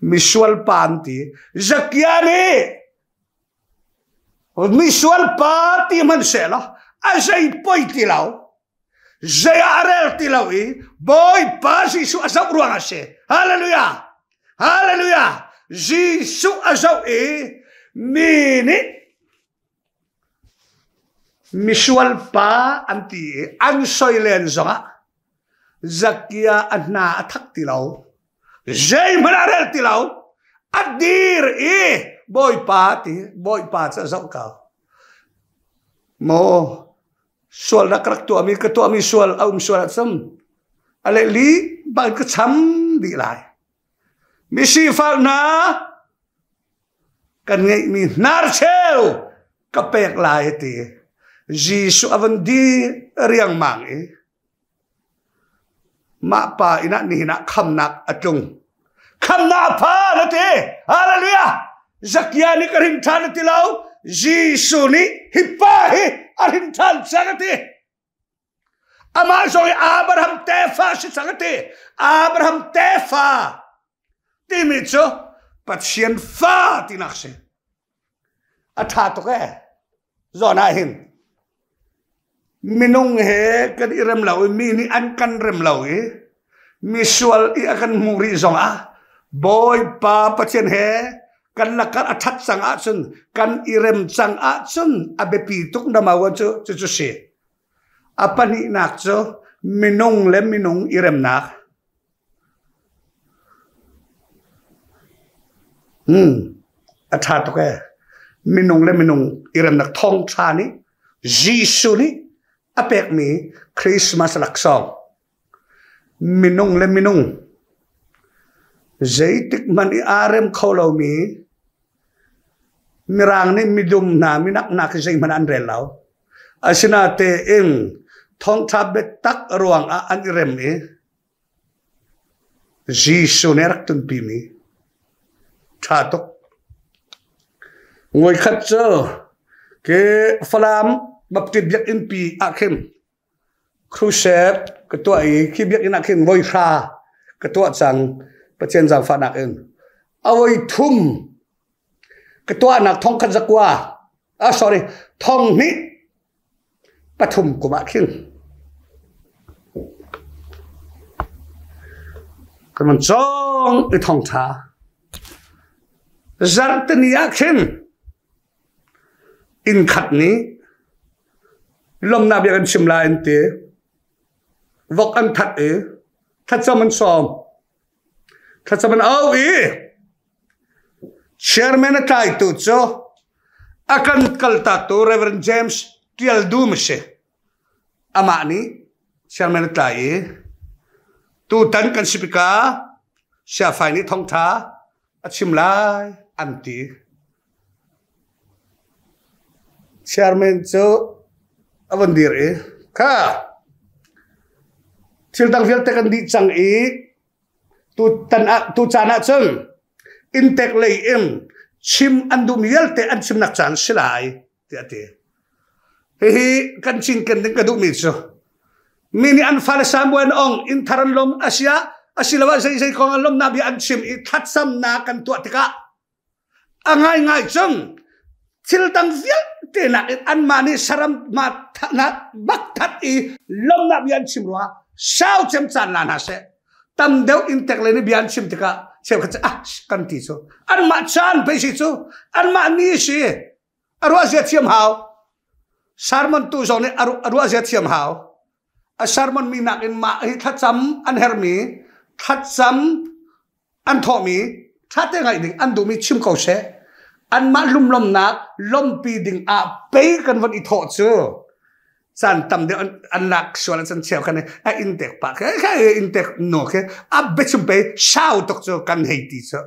Misual pa an ti. Zakia nih Misual pa ti hmanh sehlaw a zei poi ti lo. Zei ah a rel ti lo i Bawipa Jesuh a zoh ruang a si. Hallelujah! Hallelujah! Jesuh a zoh i mi nih misual pa an ti i an soi len zongah Zakia a hna a thak ti lo. Zeihmanh a rel ti lo. A dir i Bawipa ti Bawipa cu a zoh ko. Maw sualnak ka rak tuahmi ka tuahmi sual a um sual ahcun a lehli bang ka cham dih lai. Misifak hna kan ngeihmi hnarcheu ka pek lai ti Jesuh a van dir riangmang i Mah pa inn ah nihin ah khamnak a tlung. Khamnak a phan a ti. Hallelujah! Zakia nih ka hrin ṭhan a ti lo. Jesuh nih hi pa hi a hrin ṭhan cang a ti. Amah zong hi Abraham tefa a si cang a ti. Abraham tefa timi cu Pathian fa tinak si. A ṭha tuk ee. Zawn ah hin minung he kan i rem lo i mi nih an kan rem lo i misual i a kan hmuh rih zongah Bawipa Pathian he kan lakar a ṭhat cang ahcun kan i rem cang ahcun a biapi tuk nama cu cucu si. A pahnihnak cu minung le minung i remnak. A ṭha tuk ee. Minung le minung i remnak thawngṭha nih Jesuh nih a pekmi Christmas laksawng. Minung le minung zeitik hmanh i aa rem kho lomi Mirang nih midum hna minak hna khi zeihmanh an rel lo. Asinatein thawngṭha biatak ruangah an i rem i Jesuh nih a rak tlunpimi ṭha tuk. Voikhat cu ke Falam Baptist biakinn pi ah khin crusade ka tuah i khi biakinn ah khin voi hra ka tuah cang Pathian zaangfahnak in. A voi thum ka tuahnak thong khat zakua ah sorry thong hnih pathum kum ah khin kan man cawng i thawngṭha zarhteni ah khin inn khat nih lawmnak bia kan chim lai an ti vok an that i thlacam an sawm thlacam an au i Chairman a tlaitu cu a kan kaltaktu Reverend James Tial Dum a si. Amah nih chairman a tlai i tutan kan si pika Siafai nih thawngṭha a chim lai an ti. Chairman cu a von dir i kha thil dang vialte kan dih cang i Tutan ah tucaan ah cun inntek lei in Chim an duhmi vialte an chimnak caan si lai tiah a ti. Hihi kan cinken ding ka duhmi cu mi nih an fale samuel an ong inn thar an lom asia asiloah zeizei kong an lomnak bia an chim i thlacamnak kan tuah tikah a ngaingai cun thil dang vialte nakin anmah nih saram ma na bak that i lomnak bia an chim ruangah sau cem caan la hna seh. Tam deuh in tek le ni bia an chim tikah cheukhat cu ah kan ti cu anmah caan pei si cu anmah ni si a ruah zia thiam hau. Sermon tu zong nih a ruah zia thiam hau. A sermon mi nakin mah hi thlacam an hermi thlacam an thawhmi ṭhate ngaih ding an duhmi chim ko seh. Anmah lumlomnak lompi ding ah pei kan von i thawh cu caan tam deuh an lak sual an cheu kan a in tek pa khe khe in tek no khe a biachim pe sau tuk cu kan hei ti cu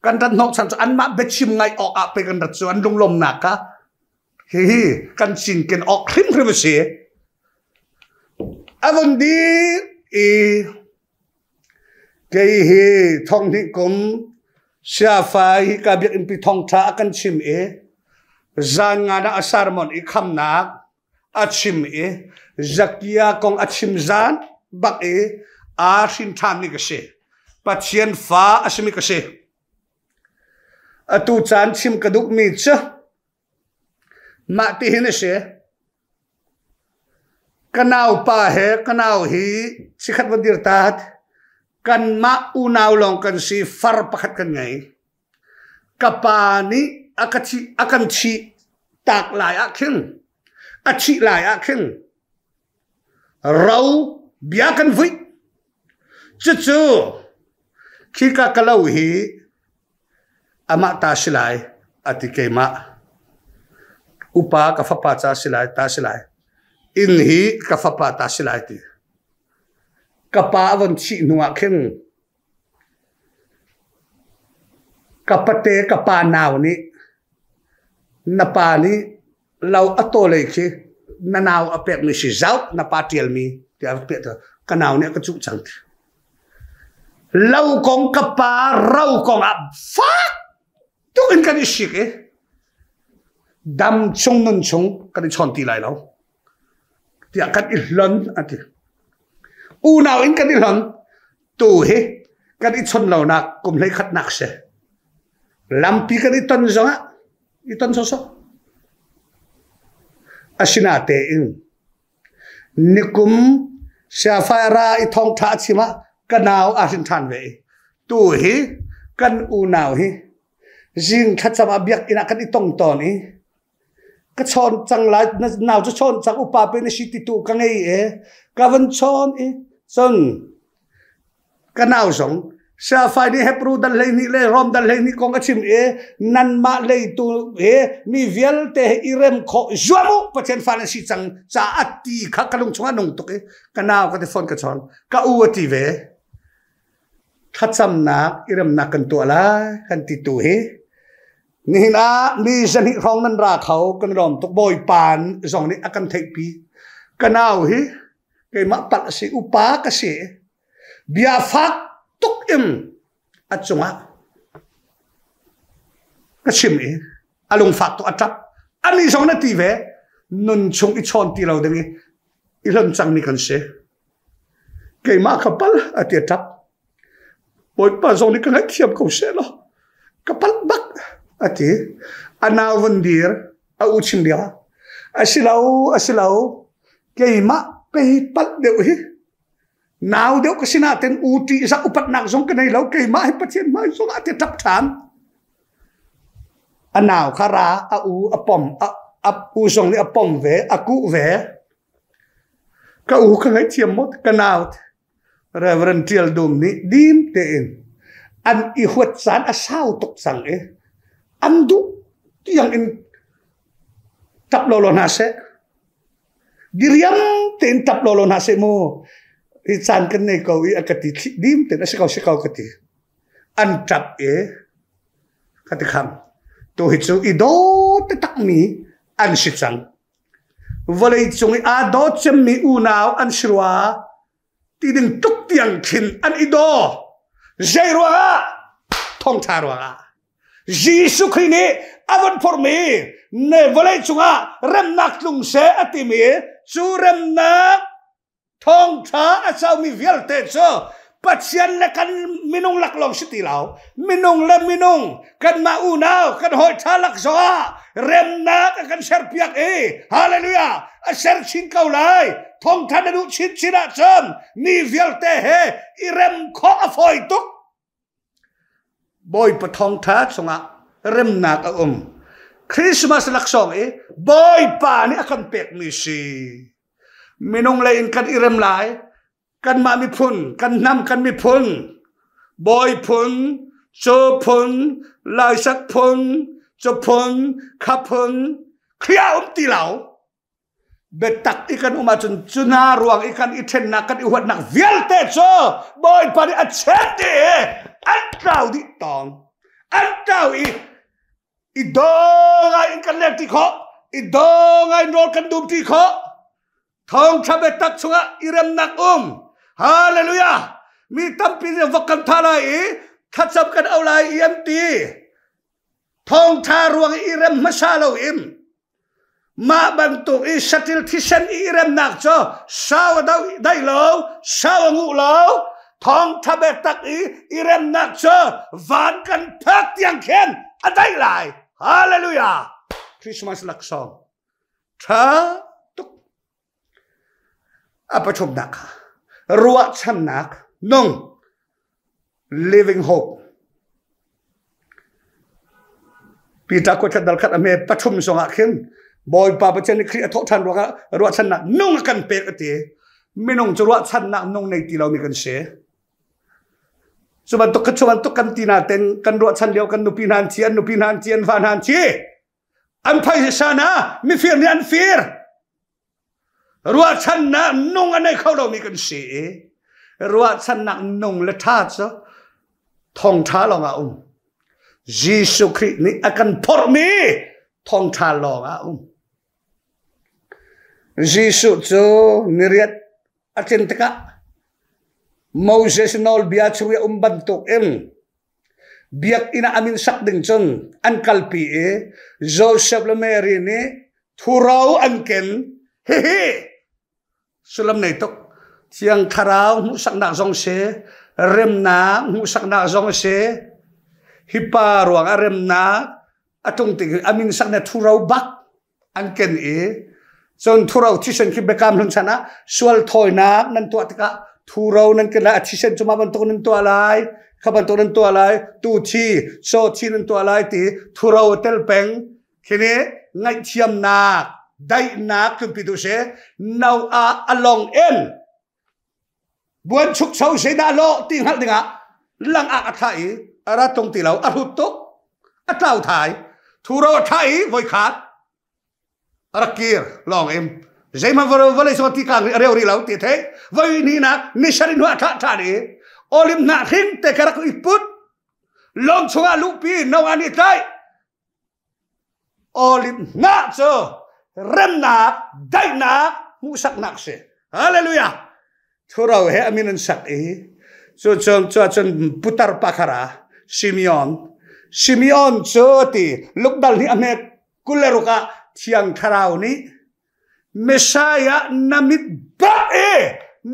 kan rat hnawh chan cu anmah biachim ngai awk ah pe kan rat cu an lunglomnak kha hihi kan cinken awk hrimhrim a si. A vun dih i Kei hi thonghnih kum siafai hika biakinnpi thawngṭha a kan chim i zan ngan ah a sermon i khamnak a chim i Zakia kong a chim zan bak i aa hrin ṭhanmi ka si. Pathian fa a simi ka si. Atu caan chim ka duhmi cu mah tihin a si. Ka naupa he ka nau hi chikkhat va dir ta. Kanmah unau lawng kan si, far pakhat kan ngei. Ka pa nih a ka thih, a kan thih tak lai ah khin, a thih lai ah khin ro bia kan vuih. Cucu khika ka lo hi Amah ta si lai, a ti keimah. Upa ka fapa ca si lai, ta si lai. Inn hi ka fapa ta si lai ti. Ka pa a von thih hnu ah khin ka pate ka pa nau nih na pa nih lo a tawlei khi na nau a pekmi si zau na pa ṭialmi tiah a rak piah ka nau nih a ka cuh cang ti. Lo kong ka pa ro kong ah fak tuk in kan i sik i dam chung nun chung kan i chawn ti lai lo tiah kan i hlon a ti. Unau in kan i hlon tu hi kan i chon lonak kum hlei khatnak si. Lampi kan i ton zongah i ton sawsawh. Asinatein nikum siafai ra i thawngṭha a chim ah ka nau aa hrin ṭhan ve i tu hi kan unau hi zing thlacam ah biakinn ah kan i tong tawn i ka chawn cang lai na nau cu chawn cang upa pe na si ti tu ka ngei e ka van chawn i cun Ka nau zong Siafai nih Hebrew dal 12 le Rom dal 12 kong a chim i nanmah leitu he mi vialte he i rem khawh zuam u Pathian fa nan si cang caah ti kha ka lung chungah nung tuk i ka nau ka ti phone ka chawn ka u a ti ve thlacamnak i remnak kan tuah lai kan ti tu hi nihin ah mi zahnih hrawng nan ra kho kan lawm tuk Bawipa zong nih a kan theihpi ka nau hi keimah palh a si upa ka si Bia fak tuk in a cungah ka chim i a lungfak tuk a ṭap. Anih zong na ti ve nun chung i chawn ti lo ding i i hlon cangmi kan si. Keimah ka pal a ti a ṭap. Bawipa zong nih ka ngaihthiam ko seh law ka palh bak a ti. A nau vun dir a u chim bia. A si lo, a si lo, keimah pei palh deuh hi Nau deuh ka si nain u ṭihzah upatnak zong ka nei lo. Keimah hi Pathian hmai zongah ti ṭap ṭhan. A nau kha ra, a u a pom, a u zong nih a pom ve, a kuh ve. Ka u ka ngaihthiam maw? Ka nau Reverend Ṭial Dum nih dim tein an i huat caan a sau tuk cang i an duh tiang in ṭap lawlaw hna seh. Diriam tein tap lawlaw hna seh mu. Hi caan kan nei ko i a ka ti dim tein a si ko si ko ka ti. An tap i ka ti kham. Tu hi cu i daw takmi an si cang. Vawlei cung i aa dawt cemmi unau an si rua ti ding tuk tiang khin an i daw. Zei ruangah? Thawngṭha ruangah. Jesuh Khrih nih a von phorhmi ne vawlei cungah remnak tlung seh a timi cu remnak thawngṭha a caumi vialte cu Pathian le kan minung lak lawng si ti lo minung le minung kanmah unau kan hawi ṭha lak zongah remnak a kan serpiak i hallelujah a ser chin ko lai thawngṭha na duh chinchin ahcun mi vialte he i rem khawh a fawi tuk Bawipa thawngṭha chungah remnak a um. Christmas laksawng i Bawipa nih a kan pekmi si. Minung lei in kan i rem lai. Kanmah miphun, kan hnam kan miphun, bawi phun, cu phun, laisak phun, cu phun, kha phun, Khrih ah um ti lo. Biatak i kan um ahcun cu hna ruang i kan i ṭhennak kan i huatnak vialte cu Bawipa nih a chet dih i an tlau dih tawn. An tlau i i daw ngai in kan leng ti khawh, i daw ngai in rawl kan dum ti khawh. Thawngṭha biatak chungah i remnak um. Hallelujah! Mi tampi nih vok kan tha lai i thlacam kan au lai i an ti. Thawngṭha ruang i rem hmasa lo in Mah bantuk i saṭil thisen i remnak cu sau a daih lo, sau a nguh lo. Thawngṭha biatak i i remnak cu van kan phak tiang khin a daih lai. Hallelujah! Christmas laksawng ṭha tuk. A pathumnak kha ruahchannak nung living hope. Peter kuat dal khat a me pathum zongah khin Bawipa Pathian nih Khrih a thawh ṭhan ruangah ruahchannak nung a kan pek a ti. Minung cu ruahchannak nung nei ti lomi kan si. Cu bantuk cu bantuk kan ti naten kan ruahchan lio kan nupi hna an thi, an nupi hna an thi, an va hna an thi. An phaisa hna mifir nih an fir. Ruahchannak nung a nei kho lomi kan si i ruahchannak nung le ṭha cu thawngṭha lawngah um. Jesuh Khrih nih a kan phorhmi thawngṭha lawngah um. Jesuh cu niriat a tlin tikah Moses nawlbia chung i a um bantuk in biakinn ah a min sak ding cun an kalpi i Joseph le Mary nih thuro an ken. Hihi sullam nei tuk. Thiang Thlarau hmuhsaknak zong si, remnak hmuhsaknak zong si. Hi pa ruangah remnak a tlung tik a min sak na thuro bak an ken i cun thuro thisen khi biakam hlun chan ah sual thawinak nan tuah tikah thuro nan ken lai a thisen cu mah bantuk nan tuah lai kha bantuk nan tuah lai tu thi so thi nan tuah lai ti thuro tel peng khini ngaihthiamnak daihnak tlunpi tu si no ah along in buanchukcho zeidah lawh ti hngalh dingah langak a thlah i a ra tung ti lo a hrut tuk a tlau thai thuro a thlah i voikhat a rak kir lawng im zeihmanh vawlei cung ti kang a reu rih lo ti thei voi ni nak ni sarih hnu a thlah ṭhan i olim hnah hring te ka rak i put lawng chungah luhpi no an i tlaih Olive hnah cu remnak, daihnak, hmuhsaknak si. Hallelujah. Thuro he a min an sak i cu cun cu cun putar pakhara Simeon Simeon cu ti lukdal nih a hmet 26 ah Thiang Thlarau nih Messiah na mit bak i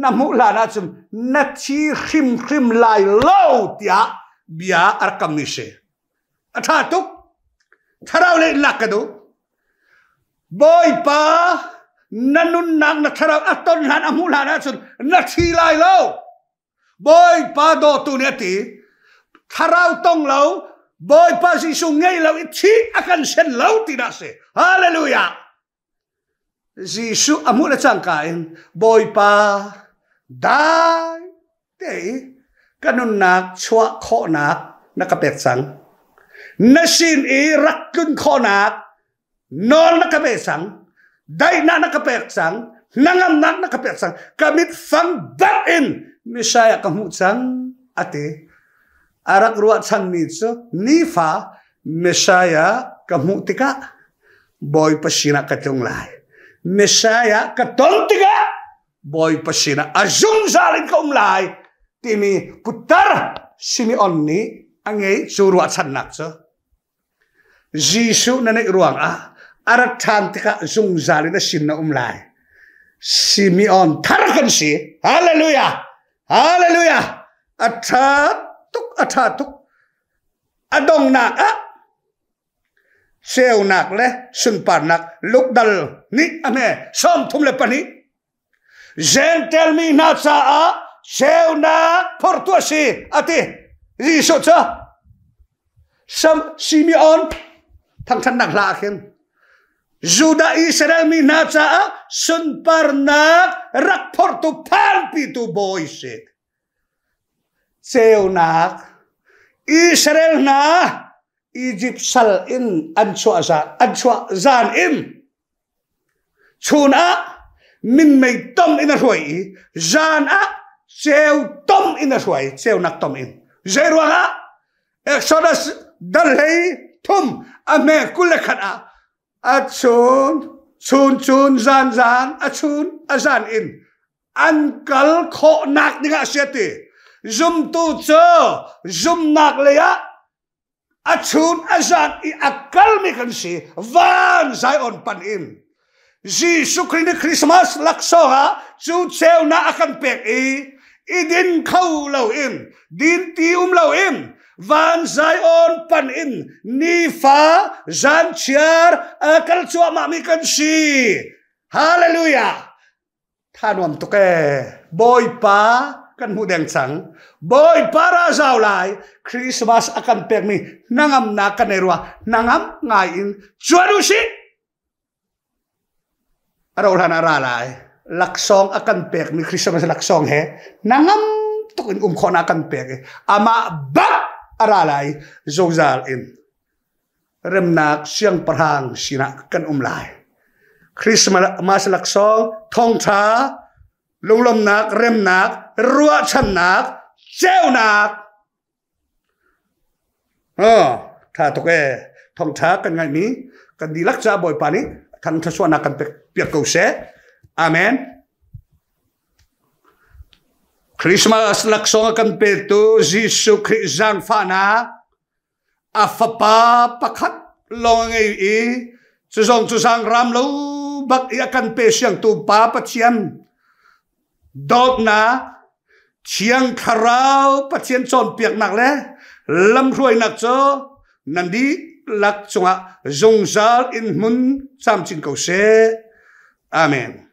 na hmuh hlan ahcun na thi hrimhrim lai lo tiah bia a rak kammi si. A ṭha tuk. Thlarau lei in lak ka duh. Bawipa, na nunnak na thlarau a ton hlan a hmuh hlan ahcun na thi lai lo. Bawipa dawtu nih a ti. Thlarau tong lo, Bawipa Jesuh ngei lo i thih a kan sen lo ti dah si. Hallelujah. Jesuh a hmuh le cangka in Bawipa dai te i ka nunnak chuah khawhnak na ka pek cang. Na sin i rak tlun khawhnak nawl na ka pe cang. Daihnak na ka pek cang. Hnangamnak na ka pek cang. Ka mit fang bak in Messiah ka hmuh cang a ti. A rak ruahchanmi cu nifa Messiah ka hmuh tikah Bawipa sinah ka tlung lai. Messiah ka ton tikah Bawipa sinah a zungzal in ka um lai timi putar Simeon nih a ngei cu ruahchannak cu. Jesuh na neih ruangah a rat ṭhan tikah zungzal in a sin na um lai. Simeon thar kan si. Hallelujah! Hallelujah! A ṭha tuk, a ṭha tuk. A dongnak ah ceunak le sunparnak lukdal nih a hme 32. Jentail mi hna caah ceunak phortu a si a ti. Jesuh cu Simeon thangṭhatnak hla ah khin Judah Israel mi hna caah sunparnak rak phortu phanpitu bawi si. Ceunak Israel hna Egypt sal in an chuah zan an chuah zan in chun ah minmei tom in a hruai i zan ah ceu tom in a hruai ceunak tom in zei ruangah Exodus dal hlei thum a hme 21 ah a chun chun chun zan zan a chun a zan in an kal khawhnak dingah a si a ti. Zumtu cu zumnak lei ah a chun a zan i a kalmi kan si van Zion pan in. Jesuh Khrih nih Christmas laksawng ah cu ceunak a kan pek i i din kho loin din ti um loin van Zion pan in nifa zan chiar a kal cuahmah mi kan si. Hallelujah! Tha nuam tuk ee. Bawipa kan hmuh deng cang. Bawipa ra zau lai. Christmas a kan pekmi hnangamnak kan ei rua. Hnangam ngai in cuan u sih. A ro hlan ah ra lai. Laksawng a kan pekmi Christmas laksawng he hnangam tuk in um khawhnak a kan pek i amah bak a ra lai zungzal in. Remnak siangpahrang sinah kan um lai. Christmas laksawng thawngṭha, lunglawmhnak, remnak, ruahchannak, ceunak. Oh, ṭha tuk ee. Thawngṭha kan ngaihmi kan dihlak ca Bawipa nih thangṭha kan pek piak ko seh. Amen. Christmas laksawng a kan petu Jesuh Khrih zaangfahnak A fapa pakhat lawng a ngei i cu zong cu zaangram lo bak i a kan pe siangtu Pa Pathian dawtnak Thiang Thlarau Pathian cawnpiaknak le lamhruainak cu nan dihlak cungah zungzal in hmun camcin ko seh. Amen.